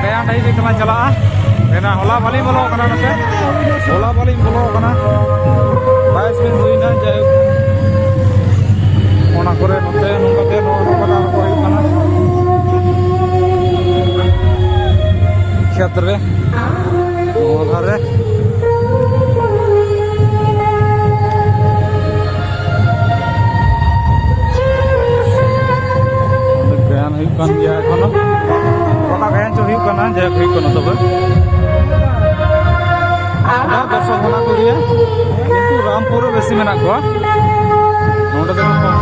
ᱜᱟᱭᱟᱱ ᱰᱟᱹᱦᱤ ᱜᱮ ᱛᱟᱞᱟᱝ ᱪᱟᱞᱟᱜᱼᱟ᱾ ᱢᱮᱱᱟ ᱦᱚᱞᱟ ᱵᱟᱹᱞᱤᱧ ᱵᱚᱞᱚ ᱟᱠᱟᱱᱟ ᱱᱚᱛᱮ, ᱦᱚᱞᱟ ᱵᱟᱹᱞᱤᱧ ᱵᱚᱞᱚ ᱟᱠᱟᱱᱟ, ᱵᱟᱭᱤᱥ ᱢᱤᱱᱤᱴ ᱦᱩᱭᱱᱟ᱾ ᱡᱟᱭᱦᱳᱠ, ᱚᱱᱟ ᱠᱚᱨᱮ ᱱᱚᱛᱮ ᱱᱚᱝᱠᱟ ᱛᱮ ᱱᱚᱣᱟ ᱱᱚᱝᱠᱟ ᱫᱟᱬᱟ ᱠᱚ ᱦᱩᱭᱩᱜ ᱠᱟᱱᱟ ᱠᱷᱮᱛ ᱨᱮ, ᱱᱚᱣᱟ ᱫᱷᱟᱨᱮ᱾ ᱜᱟᱭᱟᱱ ᱦᱩᱭᱩᱜ ᱠᱟᱱ ᱜᱮᱭᱟ ᱮᱠᱷᱚᱱᱳ᱾ ᱜᱚᱴᱟ ᱜᱟᱭᱟᱱ ᱪᱚ ᱦᱩᱭᱩᱜ ᱠᱟᱱᱟ, ᱡᱟᱭᱦᱳᱠ ᱦᱩᱭᱩᱜ ᱠᱟᱱᱟ ᱛᱚᱵᱮ᱾ ᱦᱮᱸ, ᱫᱚᱨᱥᱚᱠ ᱢᱮᱱᱟᱜ ᱠᱚᱜᱮᱭᱟ, ᱠᱤᱱᱛᱩ ᱨᱟᱢᱯᱩᱨ ᱨᱮ ᱵᱮᱥᱤ ᱢᱮᱱᱟᱜ ᱠᱚᱣᱟ, ᱱᱚᱰᱮ ᱫᱚ ᱠᱚᱢ᱾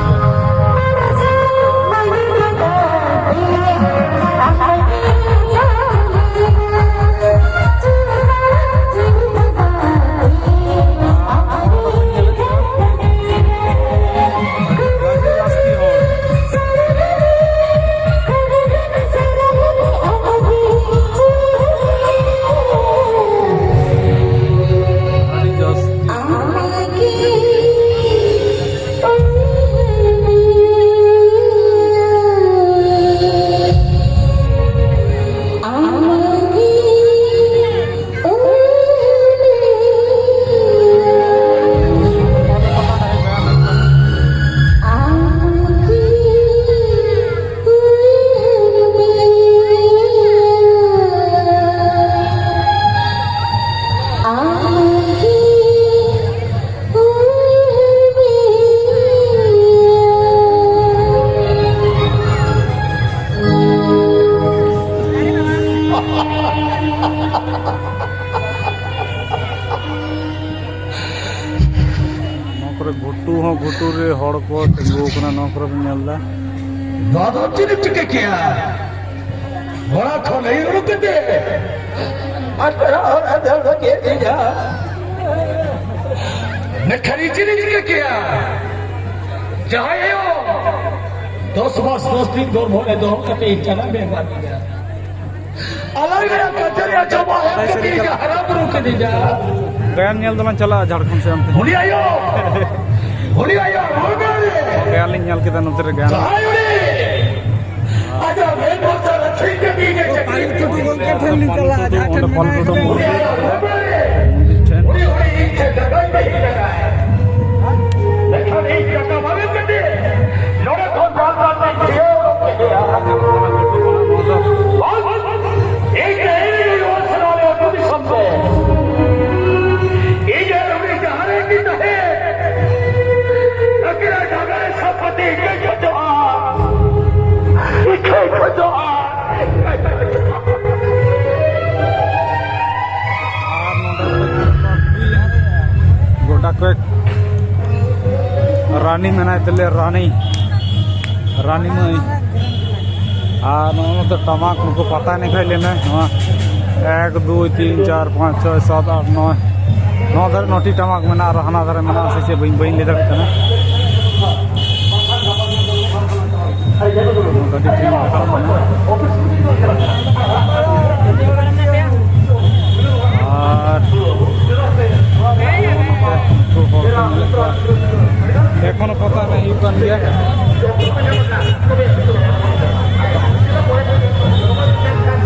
ᱜᱷᱩᱴᱩ ᱦᱚᱸ ᱜᱷᱩᱴᱩ ᱨᱮ ᱦᱚᱲ ᱠᱚ ᱛᱤᱸᱜᱩ ᱟᱠᱟᱱᱟ, ᱱᱚᱣᱟ ᱠᱚᱨᱮ ᱵᱚᱱ ᱧᱮᱞ ᱮᱫᱟ᱾ ᱱᱚᱣᱟ ᱫᱚ ᱪᱮᱫ ᱮᱢ ᱪᱤᱠᱟᱹ ᱠᱮᱭᱟ? ᱚᱲᱟᱜ ᱠᱷᱚᱱ ᱦᱮᱡ ᱩᱰᱩᱠ ᱠᱟᱛᱮ ᱟᱨ ᱯᱮᱲᱟ ᱦᱚᱲ ᱟᱫᱚ ᱠᱚ ᱪᱮᱫ ᱮᱫᱟ? ᱢᱮᱱᱠᱷᱟᱱ ᱤᱧ ᱪᱮᱫ ᱤᱧ ᱪᱤᱠᱟᱹ ᱠᱮᱭᱟ? ᱡᱟᱦᱟᱸᱭ ᱟᱭᱳ ᱫᱚᱥ ᱢᱟᱥ ᱫᱚᱥ ᱫᱤᱱ ᱜᱚᱨᱵᱷᱚ ᱨᱮ ᱫᱚᱦᱚ ᱠᱟᱛᱮ ᱤᱧ ᱡᱟᱱᱟᱢ ᱮ ᱮᱢᱟ ᱫᱤᱧᱟ᱾ ᱟᱞᱟᱝ ᱨᱮᱱᱟᱜ ᱠᱟᱪᱟ ᱨᱮᱭᱟᱜ ᱡᱚᱢᱟᱜ ᱮᱢ ᱠᱟᱛᱮ ᱤᱧ ᱦᱟᱨᱟ ᱵᱩᱨᱩ ᱠᱤᱫᱤᱧᱟ᱾ ᱜᱟᱭᱟᱱ ᱧᱮᱞ ᱫᱚᱞᱟᱝ ᱪᱟᱞᱟᱜᱼᱟ ᱡᱷᱟᱲᱠᱷᱚᱸᱰ ᱥᱮᱫ ᱚᱱᱛᱮ᱾ ᱩᱱᱤ ᱟᱭᱳ, ᱩᱱᱤ ᱟᱭᱳ ᱦᱚᱲᱢᱚ ᱨᱮ ᱜᱟᱭᱟᱱ ᱞᱤᱧ ᱧᱮᱞ ᱠᱮᱫᱟ ᱱᱚᱛᱮ ᱨᱮ ᱜᱟᱭᱟᱱ᱾ ᱡᱟᱦᱟᱸᱭ ᱩᱱᱤ ᱟᱡᱟᱜ ᱢᱮᱫ ᱢᱚᱛᱚ ᱨᱮ ᱴᱷᱤᱠ ᱜᱮ ᱵᱤᱧ ᱮ ᱪᱟᱹᱠᱨᱤ ᱯᱟᱹᱞᱩ ᱴᱩᱰᱩ ᱜᱚᱢᱠᱮ ᱴᱷᱮᱱ ᱞᱤᱧ ᱪᱟᱞᱟᱜᱼᱟ, ᱡᱟᱦᱟᱸ ᱴᱷᱮᱱ ᱚᱸᱰᱮ ᱯᱟᱹᱞᱩ ᱢᱮᱱᱟᱭᱟ᱾ ᱴᱩᱰᱩ ᱩᱱᱤ ᱟᱭᱳ ᱦᱚᱲᱢᱚ ᱨᱮ ᱢᱚᱱᱫᱤᱨ ᱴᱷᱮᱱ᱾ ᱩᱱᱤ ᱦᱚᱲ ᱤᱧ ᱴᱷᱮᱱ ᱫᱟᱠᱟᱭ ᱢᱮ ᱦᱮᱡ ᱞᱮᱱᱟᱭ᱾ ᱞᱮᱠᱷᱟᱱ ᱤᱧ ᱴᱟᱠᱟ ᱵᱟᱝ ᱮᱢ ᱠᱟᱛᱮ ᱱᱚᱰᱮ ᱠᱷᱚᱱ ᱫᱟᱞ ᱫᱟᱞ ᱛᱮᱧ ᱠᱷᱤᱭᱟᱹᱣ ᱩᱰᱩᱠ ᱠᱮᱫᱮᱭᱟ᱾ ᱤᱧ ᱦᱮᱡ ᱮᱱᱟᱹᱧ ᱱᱚᱣᱟ ᱥᱟᱱᱟᱢ ᱟᱹᱛᱩ ᱫᱤᱥᱚᱢ ᱛᱮ᱾ ᱤᱧ ᱟᱨ ᱩᱱᱤ ᱡᱟᱦᱟᱸ ᱨᱮ ᱠᱤᱱ ᱛᱟᱦᱮᱸ, ᱟᱹᱠᱤᱱᱟᱜ ᱡᱟᱸᱜᱟ ᱨᱮ ᱥᱟᱵ ᱠᱟᱛᱮ ᱤᱧ ᱠᱷᱚᱡᱚᱜᱼᱟ᱾ ᱤᱧ ᱠᱷᱚᱡᱚᱜᱼᱟ᱾ ᱟᱨ ᱱᱚᱰᱮ ᱜᱚᱰᱟ ᱠᱚᱭᱮᱠ ᱨᱟᱱᱤ ᱢᱮᱱᱟᱭ ᱛᱟᱞᱮᱭᱟ, ᱨᱟᱱᱤ, ᱨᱟᱱᱤ ᱢᱟᱹᱭ᱾ ᱟᱨ ᱱᱚᱜᱼᱚ ᱱᱚᱛᱮ ᱴᱟᱢᱟᱠ ᱱᱩᱠᱩ ᱯᱟᱛᱟ ᱮᱱᱮᱡ ᱠᱷᱚᱡ ᱞᱮᱱᱟ᱾ ᱱᱚᱣᱟ ᱮᱠ, ᱫᱩᱭ, ᱛᱤᱱ, ᱪᱟᱨ, ᱯᱟᱸᱪ, ᱪᱷᱚᱭ, ᱥᱟᱛ, ᱟᱴ, ᱱᱚᱭ, ᱱᱚᱣᱟ ᱫᱷᱟᱨᱮ ᱱᱚᱴᱤ ᱴᱟᱢᱟᱠ ᱢᱮᱱᱟᱜᱼᱟ, ᱟᱨ ᱦᱟᱱᱟ ᱫᱷᱟᱨᱮ ᱢᱮᱱᱟᱜᱼᱟ ᱥᱮ ᱪᱮᱫ, ᱵᱟᱹᱧ, ᱵᱟᱹᱧ ᱞᱟᱹᱭ ᱫᱟᱲᱮᱭᱟᱜ ᱠᱟᱱᱟ᱾ ᱜᱟᱹᱰᱤ ᱴᱷᱮᱱ ᱨᱟᱠᱟᱵ ᱠᱟᱱᱟ᱾ ᱟᱨ ᱱᱚᱜᱼᱚ ᱱᱚᱝᱠᱟ ᱩᱱᱠᱩ ᱦᱚᱲ ᱠᱚ ᱧᱮᱞᱮᱫ ᱠᱚᱣᱟ᱾ ᱮᱠᱷᱚᱱᱳ ᱯᱟᱛᱟ ᱮᱱᱮᱡ ᱦᱩᱭᱩᱜ ᱠᱟᱱ ᱜᱮᱭᱟ᱾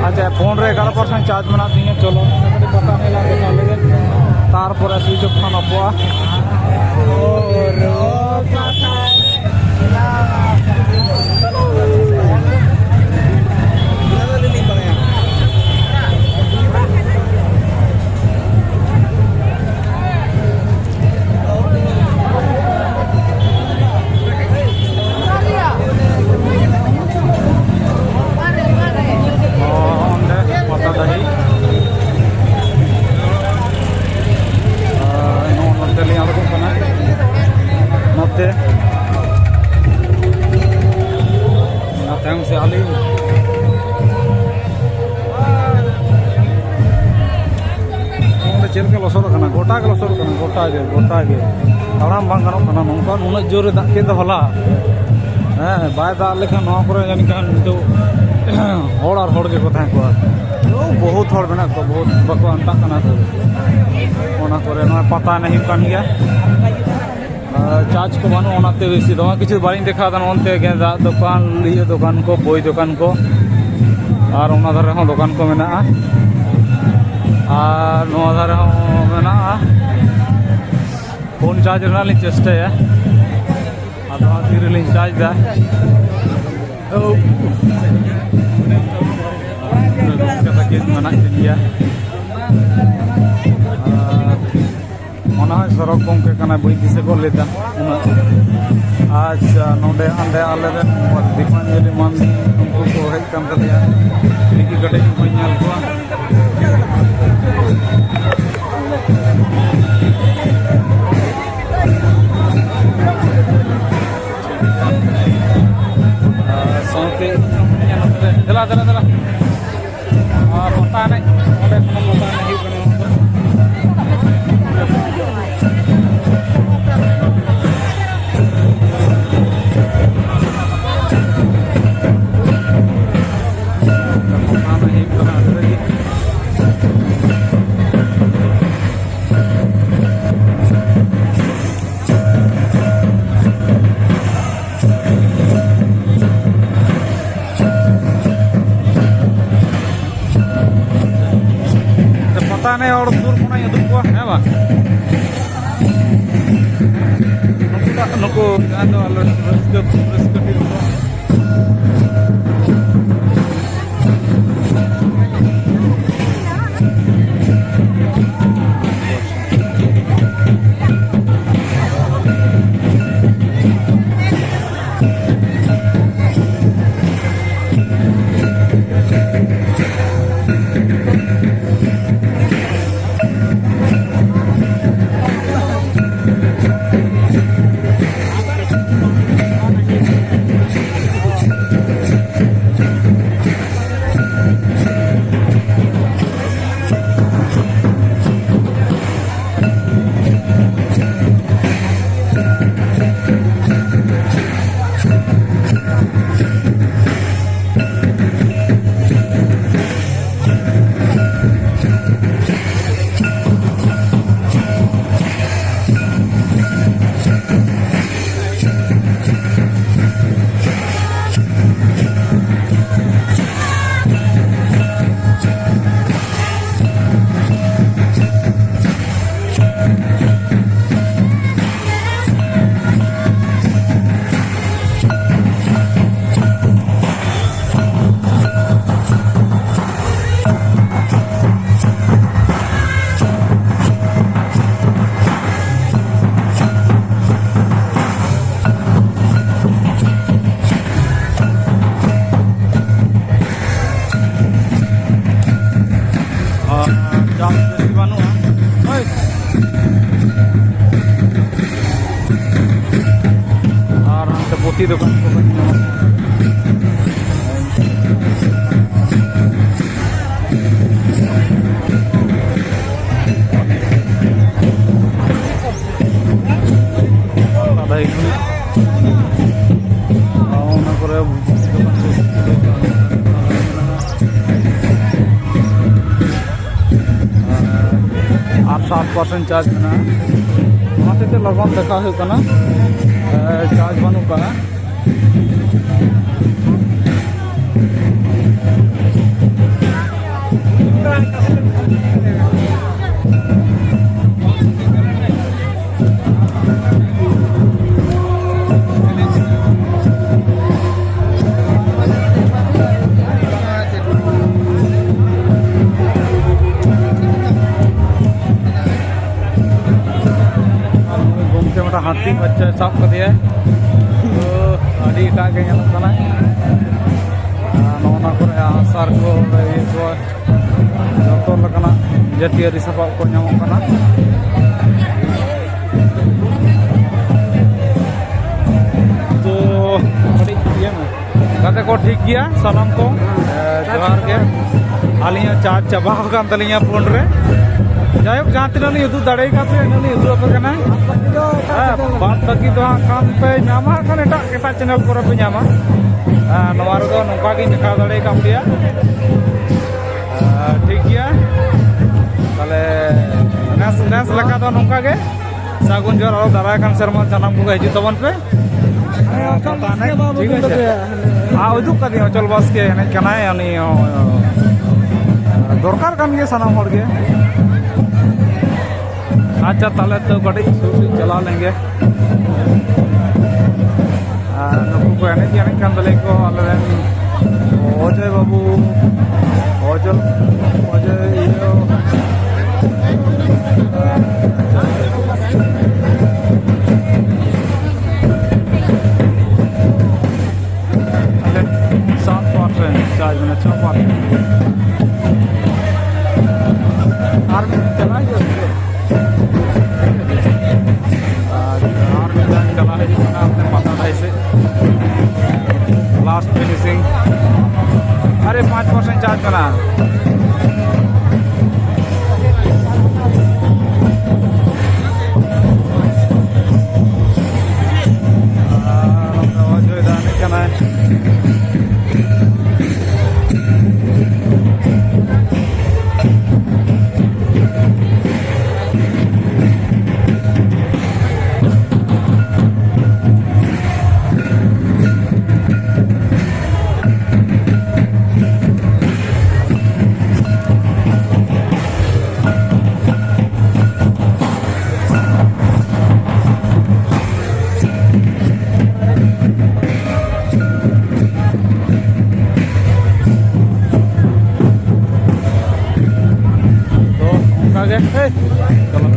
ᱟᱪᱪᱷᱟ, ᱯᱷᱳᱱ ᱨᱮ ᱮᱜᱟᱨᱚ ᱯᱟᱨᱥᱮᱱᱴ ᱪᱟᱨᱡᱽ ᱢᱮᱱᱟᱜ ᱛᱤᱧᱟᱹ᱾ ᱪᱚᱞᱚ, ᱠᱟᱹᱴᱤᱡ ᱯᱟᱛᱟ ᱮᱱᱮᱡ ᱞᱟᱝ ᱫᱮᱠᱷᱟᱣ ᱞᱮᱜᱮ, ᱛᱟᱨᱯᱚᱨᱮ ᱥᱩᱭᱤᱪ ᱚᱯᱷ ᱠᱷᱟᱱ ᱚᱯᱷᱚᱜᱼᱟ᱾ ᱚᱸᱰᱮ ᱯᱟᱛᱟ ᱰᱟᱹᱦᱤ᱾ ᱟᱨ ᱱᱚᱜᱼᱚ ᱱᱚᱛᱮ ᱞᱤᱧ ᱟᱬᱜᱚᱱ ᱠᱟᱱᱟ᱾ ᱞᱚᱥᱚᱫ ᱠᱟᱱᱟ, ᱜᱚᱴᱟ ᱜᱮ ᱞᱚᱥᱚᱫ ᱠᱟᱱᱟ, ᱜᱚᱴᱟ ᱜᱮ, ᱜᱚᱴᱟ ᱜᱮ᱾ ᱛᱟᱲᱟᱢ ᱵᱟᱝ ᱜᱟᱱᱚᱜ ᱠᱟᱱᱟ, ᱱᱚᱝᱠᱟ ᱩᱱᱟᱹᱜ ᱡᱳᱨᱮ ᱫᱟᱜ ᱠᱮᱫ ᱫᱚ ᱦᱚᱞᱟ᱾ ᱦᱮᱸ, ᱵᱟᱭ ᱫᱟᱜ ᱞᱮᱠᱷᱟᱱ ᱱᱚᱣᱟ ᱠᱚᱨᱮ ᱡᱟᱹᱱᱤᱡ ᱠᱷᱟᱱ ᱱᱤᱛᱚᱜ ᱦᱚᱲ ᱟᱨ ᱦᱚᱲ ᱜᱮᱠᱚ ᱛᱟᱦᱮᱸ ᱠᱚᱜᱼᱟ᱾ ᱵᱚᱦᱩᱛ ᱦᱚᱲ ᱢᱮᱱᱟᱜ ᱠᱚᱣᱟ, ᱵᱚᱦᱩᱛ ᱵᱟᱠᱚ ᱟᱱᱴᱟᱜ ᱠᱟᱱᱟ ᱠᱚ᱾ ᱚᱱᱟ ᱠᱚᱨᱮ ᱱᱚᱜᱼᱚᱭ ᱯᱟᱛᱟ ᱮᱱᱮᱡ ᱦᱩᱭᱩᱜ ᱠᱟᱱ ᱜᱮᱭᱟ᱾ ᱟᱨ ᱪᱟᱨᱡᱽ ᱠᱚ ᱵᱟᱹᱱᱩᱜᱼᱟ, ᱚᱱᱟᱛᱮ ᱵᱮᱥᱤ ᱫᱚ ᱵᱟᱝ, ᱠᱤᱪᱷᱩ ᱵᱟᱹᱞᱤᱧ ᱫᱮᱠᱷᱟᱣ ᱫᱟ᱾ ᱱᱚᱱᱛᱮ ᱜᱮᱸᱫᱟᱜ ᱫᱚᱠᱟᱱ, ᱤᱭᱟᱹ ᱫᱚᱠᱟᱱ ᱠᱚ, ᱵᱳᱭ ᱫᱚᱠᱟᱱ ᱠᱚ, ᱟᱨ ᱚᱱᱟ ᱫᱷᱟᱨᱮ ᱦᱚᱸ ᱫᱚᱠᱟᱱ ᱠᱚ ᱢᱮᱱᱟᱜᱼᱟ, ᱟᱨ ᱱᱚᱣᱟ ᱫᱷᱟᱨᱮ ᱦᱚᱸ ᱢᱮᱱᱟᱜᱼᱟ᱾ ᱯᱷᱳᱱ ᱪᱟᱨᱡᱽ ᱨᱮᱱᱟᱜ ᱞᱤᱧ ᱪᱮᱥᱴᱟᱭᱟ, ᱟᱫᱚ ᱦᱟᱸᱜ ᱛᱤᱨᱮᱞᱤᱧ ᱪᱟᱨᱡᱽ ᱫᱟ᱾ ᱳ᱾ ᱜᱚᱢᱠᱮ ᱛᱟᱹᱠᱤᱱ ᱢᱮᱱᱟᱜ ᱠᱤᱱ ᱜᱮᱭᱟ᱾ ᱟᱨ ᱢᱚᱱᱮ ᱦᱚᱭ ᱥᱚᱲᱚᱠ ᱜᱚᱢᱠᱮ ᱠᱟᱱᱟᱭ, ᱵᱟᱹᱧ ᱫᱤᱥᱟᱹ ᱜᱚᱫ ᱞᱮᱫᱟ ᱩᱱᱟᱹᱜ᱾ ᱟᱪᱪᱷᱟ, ᱱᱚᱰᱮ ᱦᱟᱸᱰᱮ ᱟᱞᱮᱨᱮᱱ ᱫᱤᱯᱟᱧᱡᱚᱞᱤ ᱢᱟᱱᱰᱤ, ᱩᱱᱠᱩ ᱠᱚ ᱦᱮᱡ ᱠᱟᱱ ᱛᱟᱞᱮᱭᱟ᱾ ᱫᱤᱠᱩ ᱠᱟᱹᱴᱤᱡ ᱠᱚᱧ ᱧᱮᱞ ᱠᱚᱣᱟ᱾ ᱟᱨ ᱥᱟᱶᱛᱮ ᱫᱮᱞᱟ, ᱫᱮᱞᱟ, ᱫᱮᱞᱟ᱾ ᱟᱨ ᱯᱟᱛᱟ ᱮᱱᱮᱡ, ᱚᱸᱰᱮ ᱠᱷᱚᱱ ᱯᱟᱛᱟ ᱮᱱᱮᱡ ᱦᱩᱭᱩᱜ ᱠᱟᱱᱟ᱾ ᱯᱟᱛᱟ ᱮᱱᱮᱡ ᱦᱩᱭᱩᱜ ᱠᱟᱱᱟ ᱟᱹᱰᱤ ᱨᱟᱹᱜᱤ᱾ ᱯᱟᱛᱟ ᱮᱱᱮᱡ ᱦᱚᱲ ᱥᱩᱨ ᱠᱷᱚᱱᱟᱜ ᱤᱧ ᱩᱫᱩᱜ ᱠᱚᱣᱟ, ᱦᱮᱸ ᱵᱟᱝ? ᱱᱩᱠᱩ ᱴᱟᱜ, ᱱᱩᱠᱩ ᱡᱟᱦᱟᱸᱭ ᱫᱚ ᱟᱞᱮ ᱨᱟᱹᱥᱠᱟᱹ, ᱨᱟᱹᱥᱠᱟᱹ ᱴᱤᱢ ᱠᱚ᱾ ᱫᱚᱠᱟᱱ ᱠᱚ ᱵᱟᱹᱧ ᱧᱟᱢᱟ᱾ ᱟᱫᱷᱟ ᱮᱠ ᱢᱤᱱᱤᱴ᱾ ᱚᱱᱟ ᱠᱚᱨᱮ ᱟᱨ ᱥᱟᱛ ᱯᱟᱨᱥᱮᱱᱴ ᱪᱟᱨᱡᱽ ᱢᱮᱱᱟᱜᱼᱟ, ᱚᱱᱟ ᱦᱚᱛᱮᱡ ᱛᱮ ᱞᱚᱜᱚᱱ ᱫᱮᱠᱷᱟ ᱦᱩᱭᱩᱜ ᱠᱟᱱᱟ᱾ ᱮ, ᱪᱟᱨᱡᱽ ᱵᱟᱹᱱᱩᱜ ᱠᱟᱜᱼᱟ᱾ ᱟᱨ ᱱᱩᱭ ᱜᱚᱢᱠᱮ ᱢᱤᱫᱴᱟᱝ ᱦᱟᱹᱛᱤ ᱵᱟᱪᱪᱟᱭ ᱥᱟᱵ ᱠᱟᱫᱮᱭᱟ᱾ ᱛᱚ, ᱟᱹᱰᱤ ᱮᱴᱟᱜ ᱜᱮ ᱧᱮᱞᱚᱜ ᱠᱟᱱᱟ᱾ ᱟᱨ ᱱᱚᱜᱼᱚ ᱱᱚᱣᱟ ᱠᱚᱨᱮ ᱟᱸᱜᱼᱥᱟᱨ ᱠᱚ, ᱤᱭᱟᱹ ᱠᱚ, ᱡᱚᱛᱚ ᱞᱮᱠᱟᱱᱟᱜ ᱡᱟᱹᱛᱤᱭᱟᱹᱨᱤ ᱥᱟᱯᱟᱵ ᱠᱚ ᱧᱟᱢᱚᱜ ᱠᱟᱱᱟ᱾ ᱛᱚ, ᱠᱟᱹᱴᱤᱡ ᱤᱭᱟᱹ ᱢᱮ᱾ ᱜᱟᱛᱮ ᱠᱚ ᱴᱷᱤᱠ ᱜᱮᱭᱟ ᱥᱟᱱᱟᱢ ᱠᱚ, ᱮ, ᱡᱚᱦᱟᱨ ᱜᱮ᱾ ᱟᱹᱞᱤᱧᱟᱜ ᱪᱟᱨᱡᱽ ᱪᱟᱵᱟ ᱟᱠᱟᱱ ᱛᱟᱹᱞᱤᱧᱟ ᱯᱷᱳᱱ ᱨᱮ᱾ ᱡᱟᱭᱦᱳᱠ, ᱡᱟᱦᱟᱸ ᱛᱤᱱᱟᱹᱜ ᱞᱤᱧ ᱩᱫᱩᱜ ᱫᱟᱲᱮ ᱟᱠᱟᱫ ᱯᱮᱭᱟ, ᱤᱱᱟᱹᱜ ᱞᱤᱧ ᱩᱫᱩᱜ ᱟᱯᱮ ᱠᱟᱱᱟ᱾ ᱦᱮᱸ, ᱵᱟᱫ ᱵᱟᱹᱠᱤ ᱫᱚ ᱦᱟᱸᱜ ᱠᱷᱟᱱ ᱯᱮ ᱧᱟᱢᱟ, ᱦᱟᱸᱜ ᱠᱷᱟᱱ ᱮᱴᱟᱜ, ᱮᱴᱟᱜ ᱪᱮᱱᱮᱞ ᱠᱚᱨᱮ ᱯᱮ ᱧᱟᱢᱟ᱾ ᱦᱮᱸ, ᱱᱚᱣᱟ ᱨᱮᱫᱚ ᱱᱚᱝᱠᱟ ᱜᱤᱧ ᱫᱮᱠᱷᱟᱣ ᱫᱟᱲᱮ ᱟᱠᱟᱫ ᱯᱮᱭᱟ᱾ ᱦᱮᱸ, ᱴᱷᱤᱠ ᱜᱮᱭᱟ᱾ ᱛᱟᱦᱞᱮ ᱱᱮᱥ, ᱱᱮᱥ ᱞᱮᱠᱟ ᱫᱚ ᱱᱚᱝᱠᱟ ᱜᱮ᱾ ᱥᱟᱹᱜᱩᱱ ᱡᱚᱦᱟᱨ, ᱟᱨᱚ ᱫᱟᱨᱟᱭ ᱠᱟᱱ ᱥᱮᱨᱢᱟ ᱥᱟᱱᱟᱢ ᱠᱚᱜᱮ ᱦᱤᱡᱩᱜ ᱛᱟᱵᱚᱱ ᱯᱮ᱾ ᱦᱮᱸ, ᱚᱪᱚᱞ ᱴᱷᱤᱠ ᱵᱟᱥᱠᱮ ᱟᱪᱷᱮ᱾ ᱵᱟᱵᱩ ᱴᱷᱤᱠ ᱫᱩᱞ ᱟᱪᱷᱮ᱾ ᱠᱟᱫᱮᱭᱟ᱾ ᱟᱨ ᱩᱫᱩᱜ ᱠᱟᱫᱤᱧ, ᱚᱪᱚᱞ ᱵᱟᱥᱠᱮ ᱮᱱᱮᱡ ᱠᱟᱱᱟᱭ, ᱩᱱᱤ ᱦᱚᱸ ᱫᱚᱨᱠᱟᱨ ᱠᱟᱱ ᱜᱮᱭᱟ ᱥᱟᱱᱟᱢ ᱦᱚᱲ ᱜᱮ᱾ ᱟᱪᱪᱷᱟ, ᱛᱟᱦᱞᱮ ᱛᱚ ᱠᱟᱹᱴᱤᱡ ᱥᱩᱨ ᱥᱮᱫ ᱪᱟᱞᱟᱣ ᱞᱮᱱ ᱜᱮ᱾ ᱟᱨ ᱱᱩᱠᱩ ᱠᱚ ᱮᱱᱮᱡ, ᱮᱱᱮᱡ ᱠᱟᱱ ᱛᱟᱞᱮᱭᱟ ᱠᱚ, ᱟᱞᱮ ᱨᱮᱱ ᱚᱡᱚᱭ ᱵᱟᱹᱵᱩ, ᱚᱡᱚᱭ, ᱚᱡᱚᱭ ᱤᱭᱟᱹ, ᱟᱞᱮ ᱥᱟᱛ ᱯᱟᱨᱥᱮᱱᱴ ᱪᱟᱨᱡᱽ ᱢᱮᱱᱟᱜᱼᱟ, ᱪᱷᱚ ᱯᱟᱨᱥᱮᱱᱴ᱾ ᱟᱨ ᱢᱤᱫ ᱪᱟᱞᱟᱜ ᱦᱩᱭᱩᱜᱼᱟ᱾ ᱟᱨ, ᱟᱨ ᱢᱤᱫ ᱫᱷᱟᱣ ᱪᱟᱞᱟᱣ ᱦᱩᱭᱩᱜ ᱠᱟᱱᱟ ᱚᱱᱛᱮ ᱯᱟᱛᱟ ᱰᱟᱹᱦᱤ ᱥᱮᱫ᱾ Hey, kalau